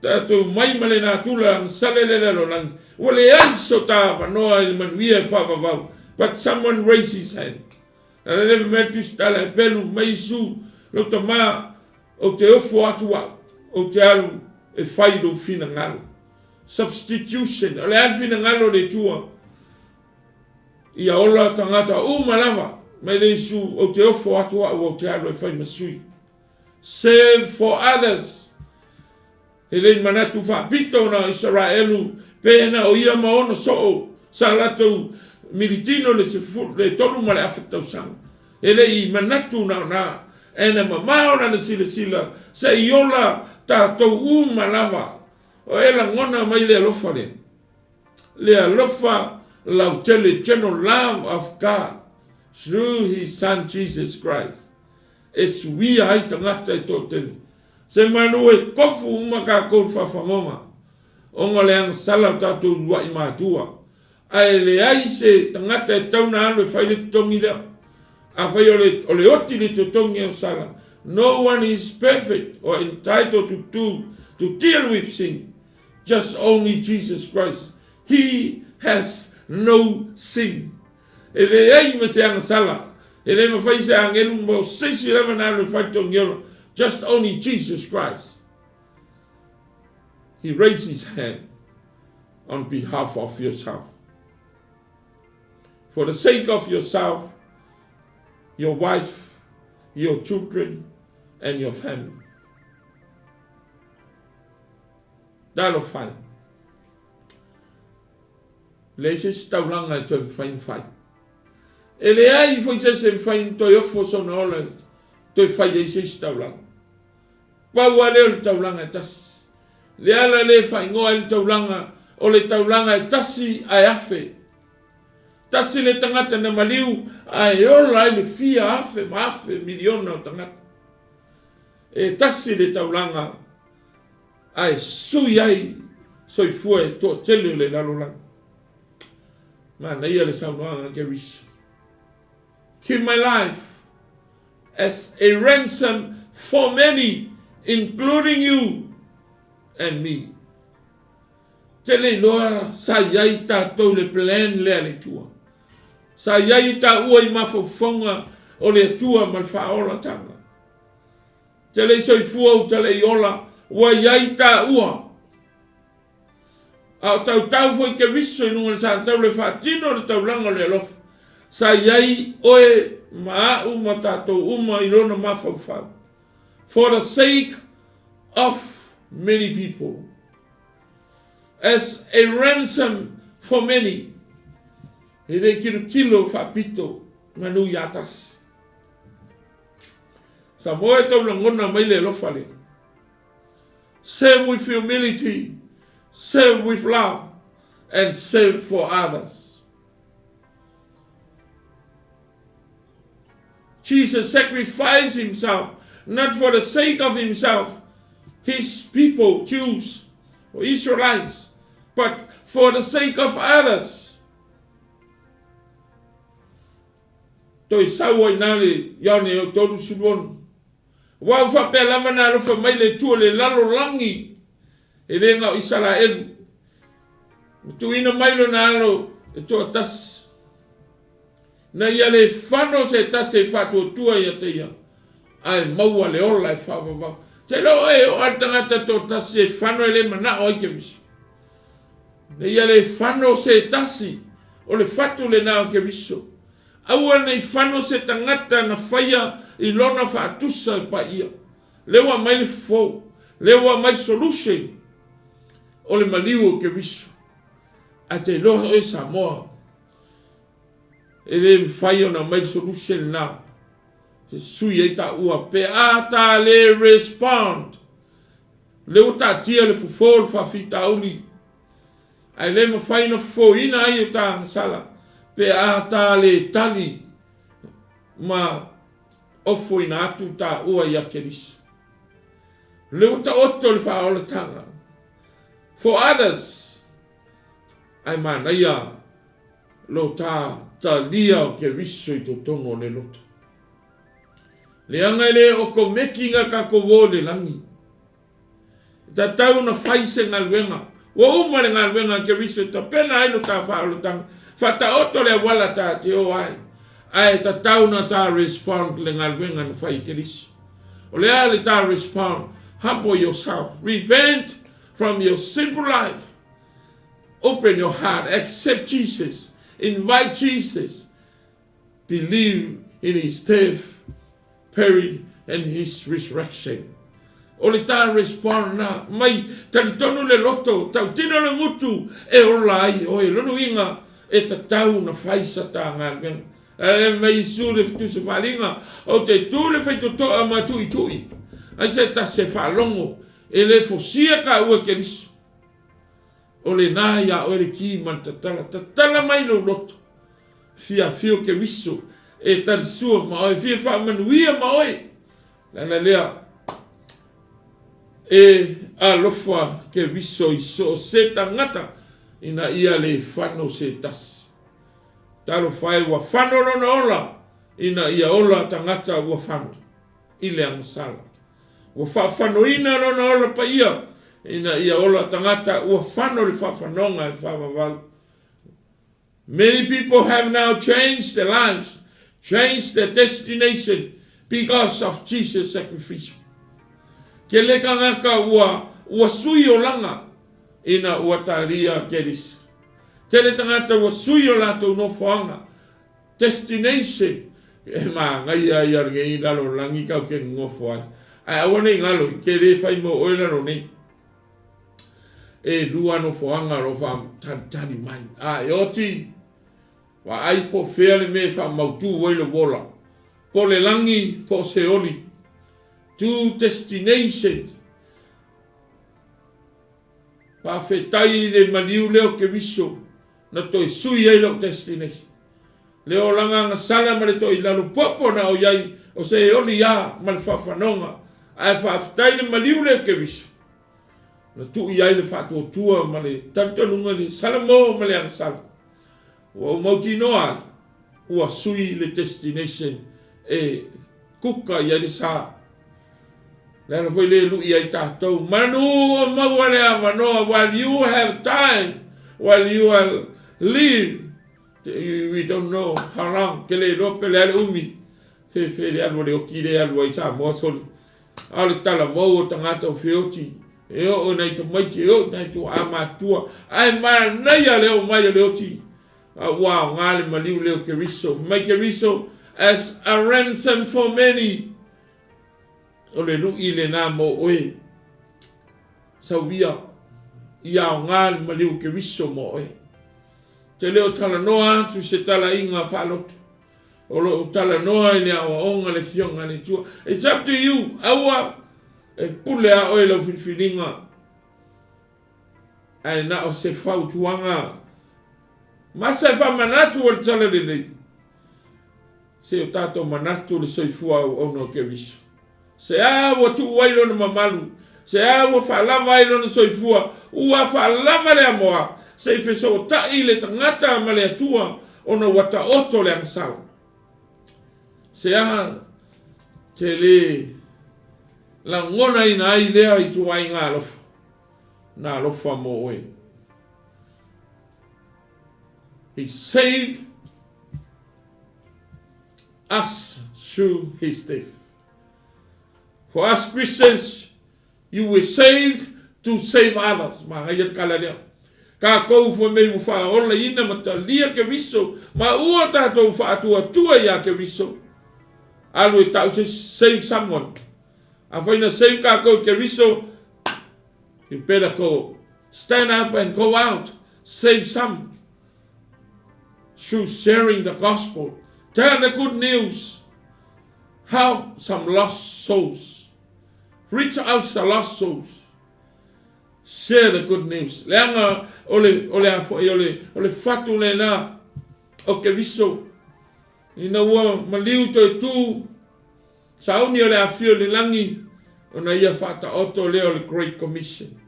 Tatou mai ma le natura agasala i le lalolagi, ua leai so ta avanoa i le manuia e faavavau, but someone raise his hand. A le fai mai le Tusitala Hepelu mai Iesu, lou tama, ou te ofo atu au, ou te alu e fai lou finagalo. Substitution, o le a le finagalo o le Atua? Ia ola tagata uma lava, mai le Iesu, ou te ofo atu au, ou te alu e fai ma sui. Serve for others. E le i manatu faapito na o Isaraelu pe na o ia ma ona soo sa latou militino le le tolu ma le afe tausaga. E le i manatu na o na, ae na mamao lana silasila se i ola tatou uma lava. O e lagona mai le alofa lea, le alofa lautele, general love of God through his son Jesus Christ, e suia ai tagata e toatele. Se manu e kofu uma tatou i le faafagoga ona o le agasala o tatou uluai matua. Ae leai se tagata e tatau ona alu e fai le totogi lea. Afai o le, o le oti le totogi agasala, no one is perfect or entitled to do, to deal with sin. Just only Jesus Christ. He has no sin. E leai ma se agasala, e le mafai se agelu mo se isi lava na alu e fai togiolo, just only Jesus Christ. He raised his hand on behalf of yourself. For the sake of yourself, your wife, your children, and your family. Talofa e. Leai se isi taulaga e toe mafai ona fai. E leai foi se isi e mafai ona toe ofo sona ola e toe fai ai se isi taulaga. Pau lava lea o le taulaga e tasi. Le ala lea e faaigoa ai le taulaga, o le taulaga e tasi ae afe. Tasi le tagata na maliu ae ola ai le fia afe ma afe miliona o tagata. E tasi le taulaga ae sui ai soifua e toatele o le lalolagi. Manaia le saunoaga a Kerisi. Give my life as a ransom for many, including you and me. Tele iloa sa i ai tatou i le plan lea a le Atua. Sa i ai taua i mafaufauga o le Atua ma le faaolatanga. Te le i soifua ou te le i ola, ua i ai taua. A o tautau foi Keriso i luga o le sataula e faatino le taulaga o le alofa, sa i ai oe ma a'u ma tatou uma i lona mafaufau. For the sake of many people. As a ransom for many. E le kilokilo faapito manu ia tasi. Samoa e tau lagona mai le alofa lea. Serve with humility, serve with love, and serve for others. Jesus sacrificed himself not for the sake of himself, his people, Jews or Israelites, but for the sake of others. Toe sau ai na le Ioane o 36. Aua ua faapea lava na alofa mai le Atua le lalolagi, e le na o Isaraelu, ma tuuina mai lona alo e toatasi, ina ia le fano se tasi e faatuatua ia te ia, ae maua le ola e faavavau. Te iloa oe e oo lava le tagata toatasi e fano e le manao ai Keriso. Ina ia le fano se tasi, o le fatu lena o Keriso. Aua ne i fano se tagata na faia i lona faatusa e paia. Lea ua aumai le fofo, lea ua aumai solution o le maliu o Keriso. Ae te iloa oe Samoa, e le mafai ona aumai le solution lena se sui ai taua pe a ta le respond. Lea ua taatia le fofo o le faafitauli, ae le mafai ona fofoina ai o ta agasala pe a ta le tali ma ofoina atu taua ia Keriso. Lea ua taoto le faaolataga for others, ae manaia lo ta talia o Keriso i totonu o le loto. Leaga e le okomeki nga tatou o i le lagi. E tatau ona fai se galuega. Ua uma le galuega a Keriso e tapena ai lo ta faaolataga, faataoto le auala ta te o ai. Ae tatau na ta respond le galuega na fai e Keriso. O le a le ta respond? Humble yourself, repent from your sinful life, open your heart, accept Jesus, invite Jesus, believe in his death, buried and his resurrection. O le ta respond na, mai talitonu le loto, tautino le gutu e ola ai oe. Lona uiga, e tatau na fai sa ta galuega. E mai Isu le tusi faaaliga, Ou te tu le faitotoa ma tuitui, ai se tasi e faalogo, e le fosia ka ua Keriso. O lena ia oe le ki ma le tatala, tatala mai lou loto. Fia afio Keriso e talisua ma oe, fia faamanuia ma oe. Le ala lea, e alofa Keriso i so o se tagata ina ia le fano se tasi. Talofa e ua fano lona ola ina ia ola tagata ua fano i le agasala. Ua faafanoina lona ola paia ina ia ola tagata ua fano le faafanoga e faavavau. Many people have now changed their lives, changed their destination because of Jesus sacrificial. Kele tagata ua ua sui olaga ina ua talia Keriso. Tele tagata ua sui o latou nofoaga, destination, e magaia ia lenei lalolagi kau ke nofo ai. Ae aua nei galo i ke le fai mo oe lalo nei. E lua nofoaga o lo o faatalitali mai. A e oti, vaai po o fea le mea e faamautu ai lou ola. Po o le lagi, po o Seoli. Two destinations. Faafetai i le maliu lea o Keriso na toe sui ai lou destination. Le olaga agasala ma le toilalo popo na o iai o se oli a ma le faafanoga, ae faafetai le maliu lea o Keriso na tuu i ai le faatuatua ma le talitonuga i le Salamo ma le agasala. Ua ou mautinoa ai ua sui le destination e kuka i ai le sa. Le ala foi lea e lui ai tatou, manu ua maua le avanoa, while you have time, while you are live, we don't know how long, ke le iloa pe le a le umi, fefe le alu a le oti le alu ai Samoa soli. A o le talavou o tagata o feoti, e oo i nai tamaiti, e oo i nai tuaa matua, ae manaia le oo mai o le oti, a ua aoga le maliu lea o Keriso. Fai mai Keriso, as a ransom for many. O le lui lena mo oe. Sauia, ia aoga le maliu o Keriso mo oe. Te le o talanoa atu se talaiga faaloto. O lo o talanoa i le aoaoga le Afioga a le Atua. It's up to you. Aua e pule a oe lau filifiliga. Ae na o se fautuaga ma se faamanatu o le tala lelei. Se o tatou manatu le soifua auauna o Keriso. Se a ua tuu ai lona mamalu, se a ua faalava ai lona soifua, ua faalava le amoa, se i fesootai le tagata ma le Atua ona ua taoto le agasala. Se a te le lagonaina ai lea ituaiga alofa, na alofa mo oe. He saved us through his death. For us Christians, you were saved to save others. Magaia le kala lea. Kākou fai mai ua faaolaina ma talia Keriso, ma ua tātou faatuatua iā Keriso. Alu e ta'u se save someone. Afai na save kākou i Keriso, you better go stand up and go out, save some. Through sharing the gospel, tell the good news, help some lost souls, reach out the lost souls, share the good news. Leaga o le, o le a foi, o le, o le fatu lena o Keriso, ina ua maliu toe tu, sauni o le afio i le lagi, ona ia faataoto lea o le Great Commission.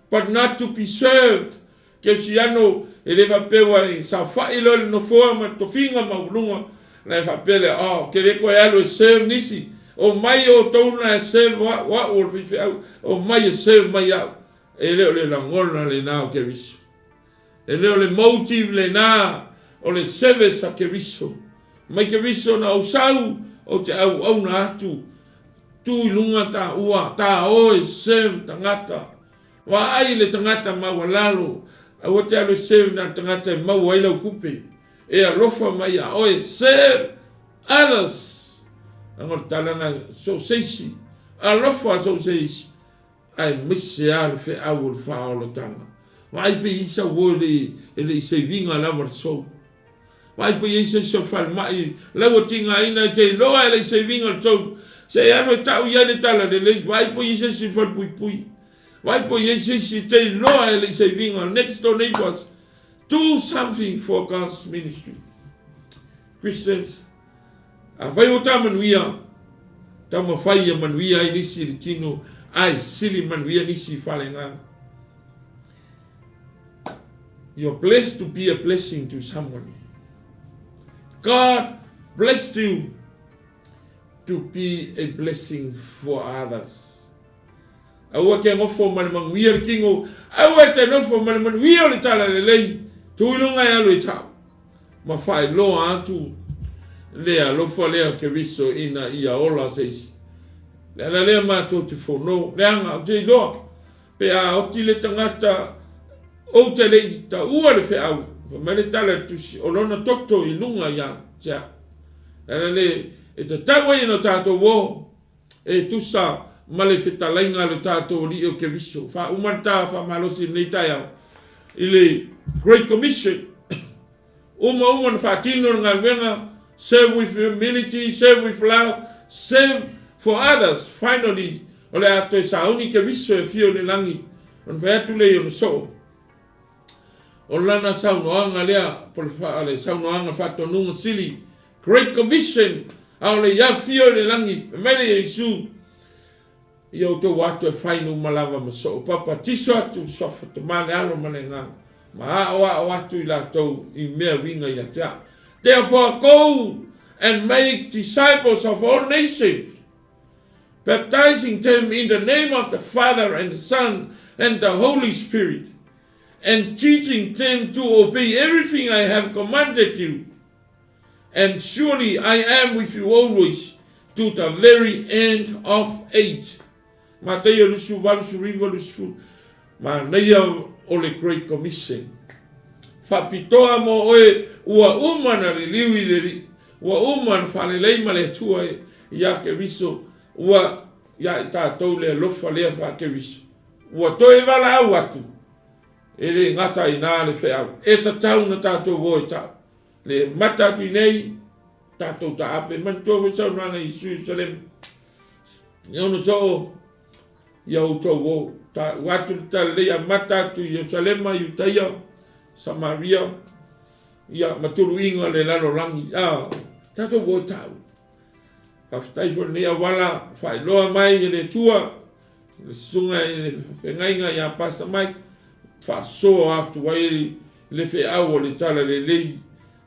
But not to be served, Kerisiano, e le faapea ua e saofai loa i le nofoa ma le tofiga maualuga, ona e faapea lea, oh, ke le koe alu e serve nisi, omai outou na e serve au, o au o le faifeau, omai e serve mai au. E le o le lagona lena o Keriso. E le o le motive lena o le service a Keriso. Mai Keriso na ou sau, ou te auauna atu, tu i luga taua, ta o e serve tagata. Vaai i le tagata maualalo, aua te alu e serve na o le tagata e maua ai lau tupe. E alofa mai ia oe, serve others. Leaga o le tala lena, so o se isi, alofa so o se isi, aemaise lava le feau o le faaolataga. Vaai pe i ai sau o e le i save ina lava le soul. Vaai pe i ai se isi o le falemai la ua tigaina e te iloa e le i save ina le soul. Se i alu e tau i ai le tala lelei. Vaai pe i ai se isi i le falepuipui. Vaai pe i ai se isi e te iloa e le i save ina. Next door neighbors. Do something for God's ministry. Christians, afai ua ta manuia, taumafai ia manuia ai nisi i le tino, ae sili manuia nisi i faleagaga. You're blessed to be a blessing to someone. God blessed you to be a blessing for others. Aua ke nofo ma le manuia le kino, aua e te nofo ma le manuia o le tala lelei, tu i luga e alu e tau, ma faailoa atu le alofa lea o Keriso ina ia ola se isi. Le ala lea matou te fono, leaga ou te iloa, Pe a oti le tagata ou te le i taua le feau, fai mai le tala i le tusi, o lona toto i luga ia te au. Le ala lea e tatau ai ona tatou o e tusa ma le fetalaiga a lo tatou Alii o Keriso. Faauma le ta faamalosi i lenei taeao i le Great Commission. Uma uma ona faatino le galuega, serve with humility, serve with love, serve for others, finally o le a toe sauni Keriso e afio i le lagi, ona fai atu lea i ona soo. O lana saunoaga lea, po o le saunoaga faatonuga sili, Great Commission, a o le i afio i le lagi, fai mai lea Iesu, Ia outou atu e fai numa lava ma soo papatiso atu i suafa Tama le Alo ma le Agaga, ma aoao atu i latou i mea uiga ia te au. Therefore go and make disciples of all nations, baptizing them in the name of the Father and the Son and the Holy Spirit, and teaching them to obey everything I have commanded you. And surely I am with you always to the very end of age. Mataia 28, 20, Manaia o le Great Commission. Faapitoa mo oe ua uma na liliu i le ua uma na faalelei ma le Atua ia Keriso, ua ia i tatou le alofa lea faa-Keriso. Ua toe valaau atu, e le gata i ina le feau, e tatau na tatou o e tau. Le mata atu i nei, tatou taape. Manatua foi saunoaga i Iesu Ierusalema. E ono soo ia outou o. Ta ua atu le talalei a mata atu i Ierusalema, Iutaia, Samaria, ia ma tuluiga le lalolagi. A, tatou o tau. Faafetai foi lenei auala faailoa mai e le Atua le susuga i le fegaiga ia Pastor Mike faasoa atu ai le feau o le tala lelei.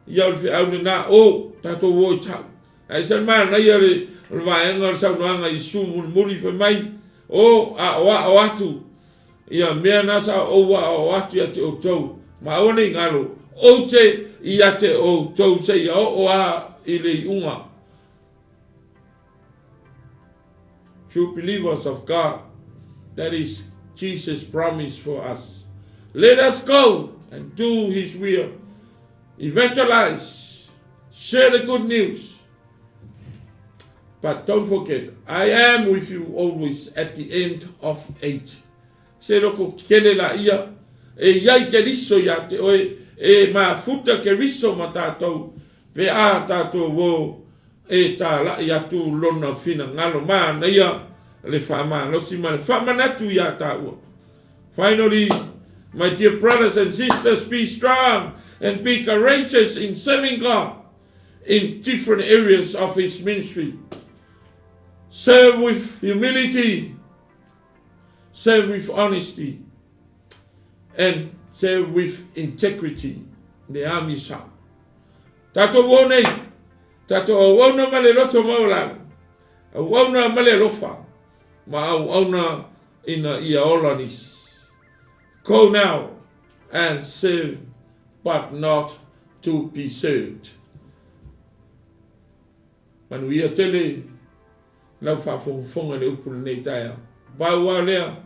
Ia o le feau lena o tatou o i tau. Ae ese le manaia le, o le vaega o le saunoaga i Iesu mulimuli fai mai, o aoao atu ia mea na sa ou aoao atu ia te outou, ma aua ne i galo, ou te ia te outou seia oo a i le iuga. True believers of God, that is Jesus' promise for us. Let us go and do his will. Evangelize, share the good news. But don't forget, I am with you always at the end of age. Se loko kele la ia, e iai Keriso ia te oe, e mafuta Keriso ma tātou, pe a tātou o e tālaʻi atu lona finagalo manaia le faamalosi ma le faamanatu iā tāua. Finally, my dear brothers and sisters, be strong and be courageous in serving God in different areas of His ministry. Serve with humility, serve with honesty, and serve with integrity. Le ami sa. Tatou o nei, tatou auauna ma le loto maualalo, auauna ma le alofa, ma auauna ina ia ola nisi. Go now and serve, but not to be served. Manuia tele lau faafogafoga i le upu i lenei taeao. Pau lava lea,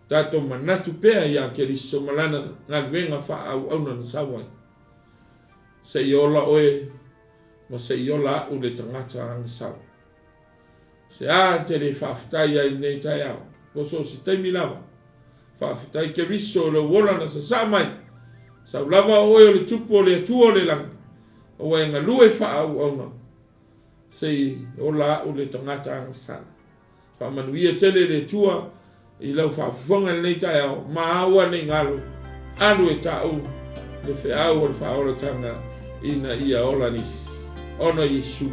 tatou manatu pea ia Keriso ma Lana galuega faaauauna na sau ai, se i ola oe ma se i ola a'u le tagata agasala. Se a e te le faafetai ai i lenei taeao, po so o se taimi lava. Faafetai Keriso i lou ola na sasaa mai, sau lava o oe o le Tupu o le Atua o le lagi, ua e galue faaauauna, se i ola a'u le tagata agasala. Faamanuia tele le Atua i lau faafofoga i lenei taeao, ma aua nei galo, alu e ta'u le feau o le faaolataga ina ia ola nisi. Ona o Iesu.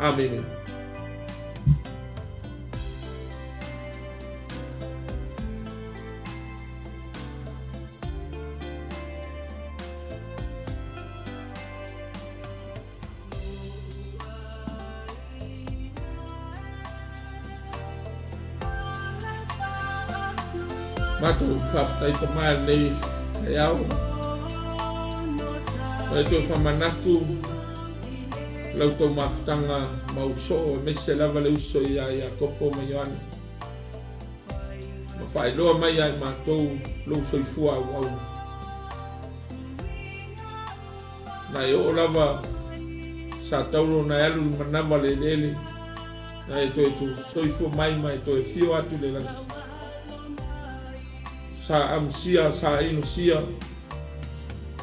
Amene. Matou faafetai Tama i lenei taeao. Ua e toe faamanatu la outou mafutaga ma usoo aemaise lava le uso ia Iakopo ma Ioane. Ma faailoa mai ia i matou lou soifua auauna. Na e oo lava sa taulo na e alu i le manava o le eleele, na e toe soifua mai ma e toe afio atu i le lagi. Sa amusia, sa inosia,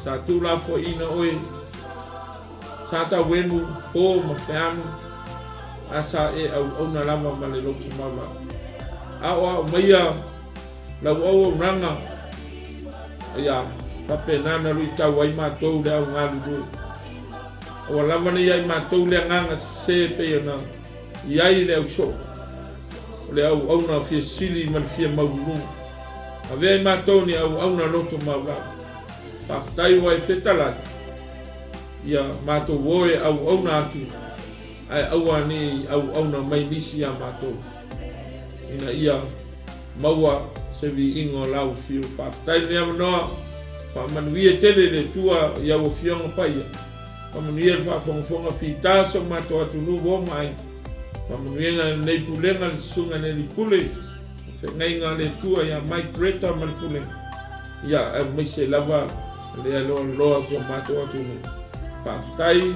sa tuulafoaiina oe, sa tauemu, po ma feanu, a sa e auauna lava ma le loto maualalo. Aoao maia lau auaunaga, ia faapena ona luitau ai matou le au galulue. Aua lava ne i ia i matou le agaga sese e pei ona i ai le ausoo, o le auauna fia sili ma le fia maualuluga. Avea i matou ni auauna loto maualalo. Faafetai ua e fetalai, ia matou o e auauna atu, ae aua ne i auauna mai nisi ia matou, ina ia maua se viiga o lau afio. Faafetai i lenei avanoa, faamanuia tele le Atua i au afioga paia, faamanuia le faafogafoga fita si o matou atunuu uo ma aiga, faamanuiaga i lenei pulega le Susuga i le Alii Pule, le Feagaiga a le Atua ia Mike Greta ma le pulega, ia aemaise lava le aloaloa o si o matou atunuu. Faafetai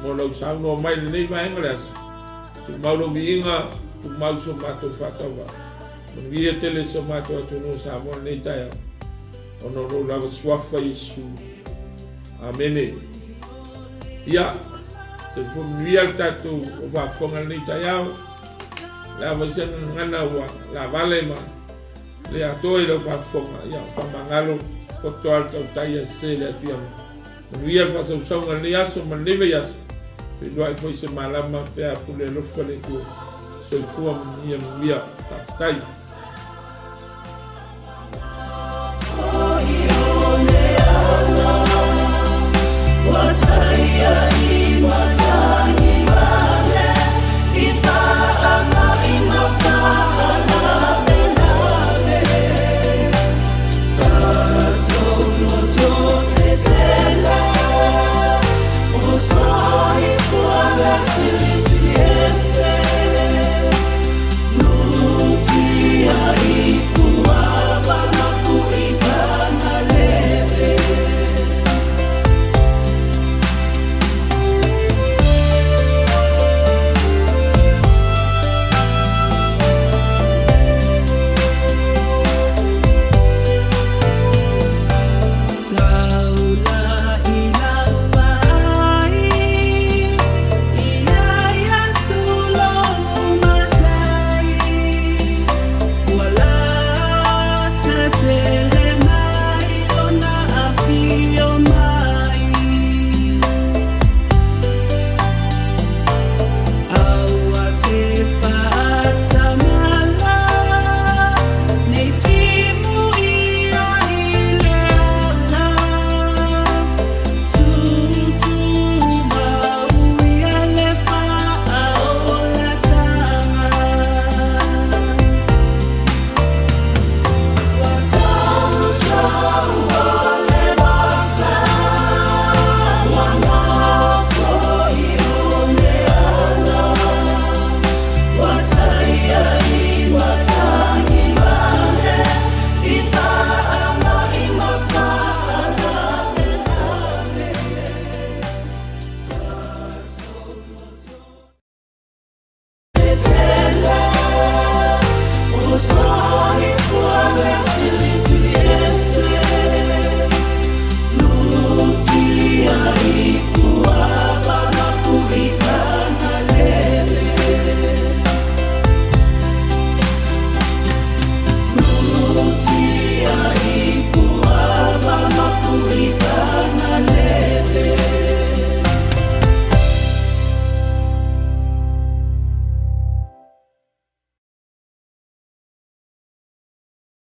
mo lau saunoa mai i lenei vaega o le aso. Tumau lou viiga, tumau so matou faatauvaa. Manuia tele si o matou atunuu o Samoa i lenei taeao, ona o lou lava suafa Iesu. Amene. Ia, soifua manuia le tatou faafofoga i lenei taeao. O le a fai se gagana ua lavale ma le atoa i lau faafofoga. Ia, faamagalo poto lava le tautai ae sese le atuiama. Manuia le faasausauga i lenei aso ma lenei vaiaso. Feiloai foi se malama pe a pule alofa le Atua. Soifua manuia manuia. Faafetai.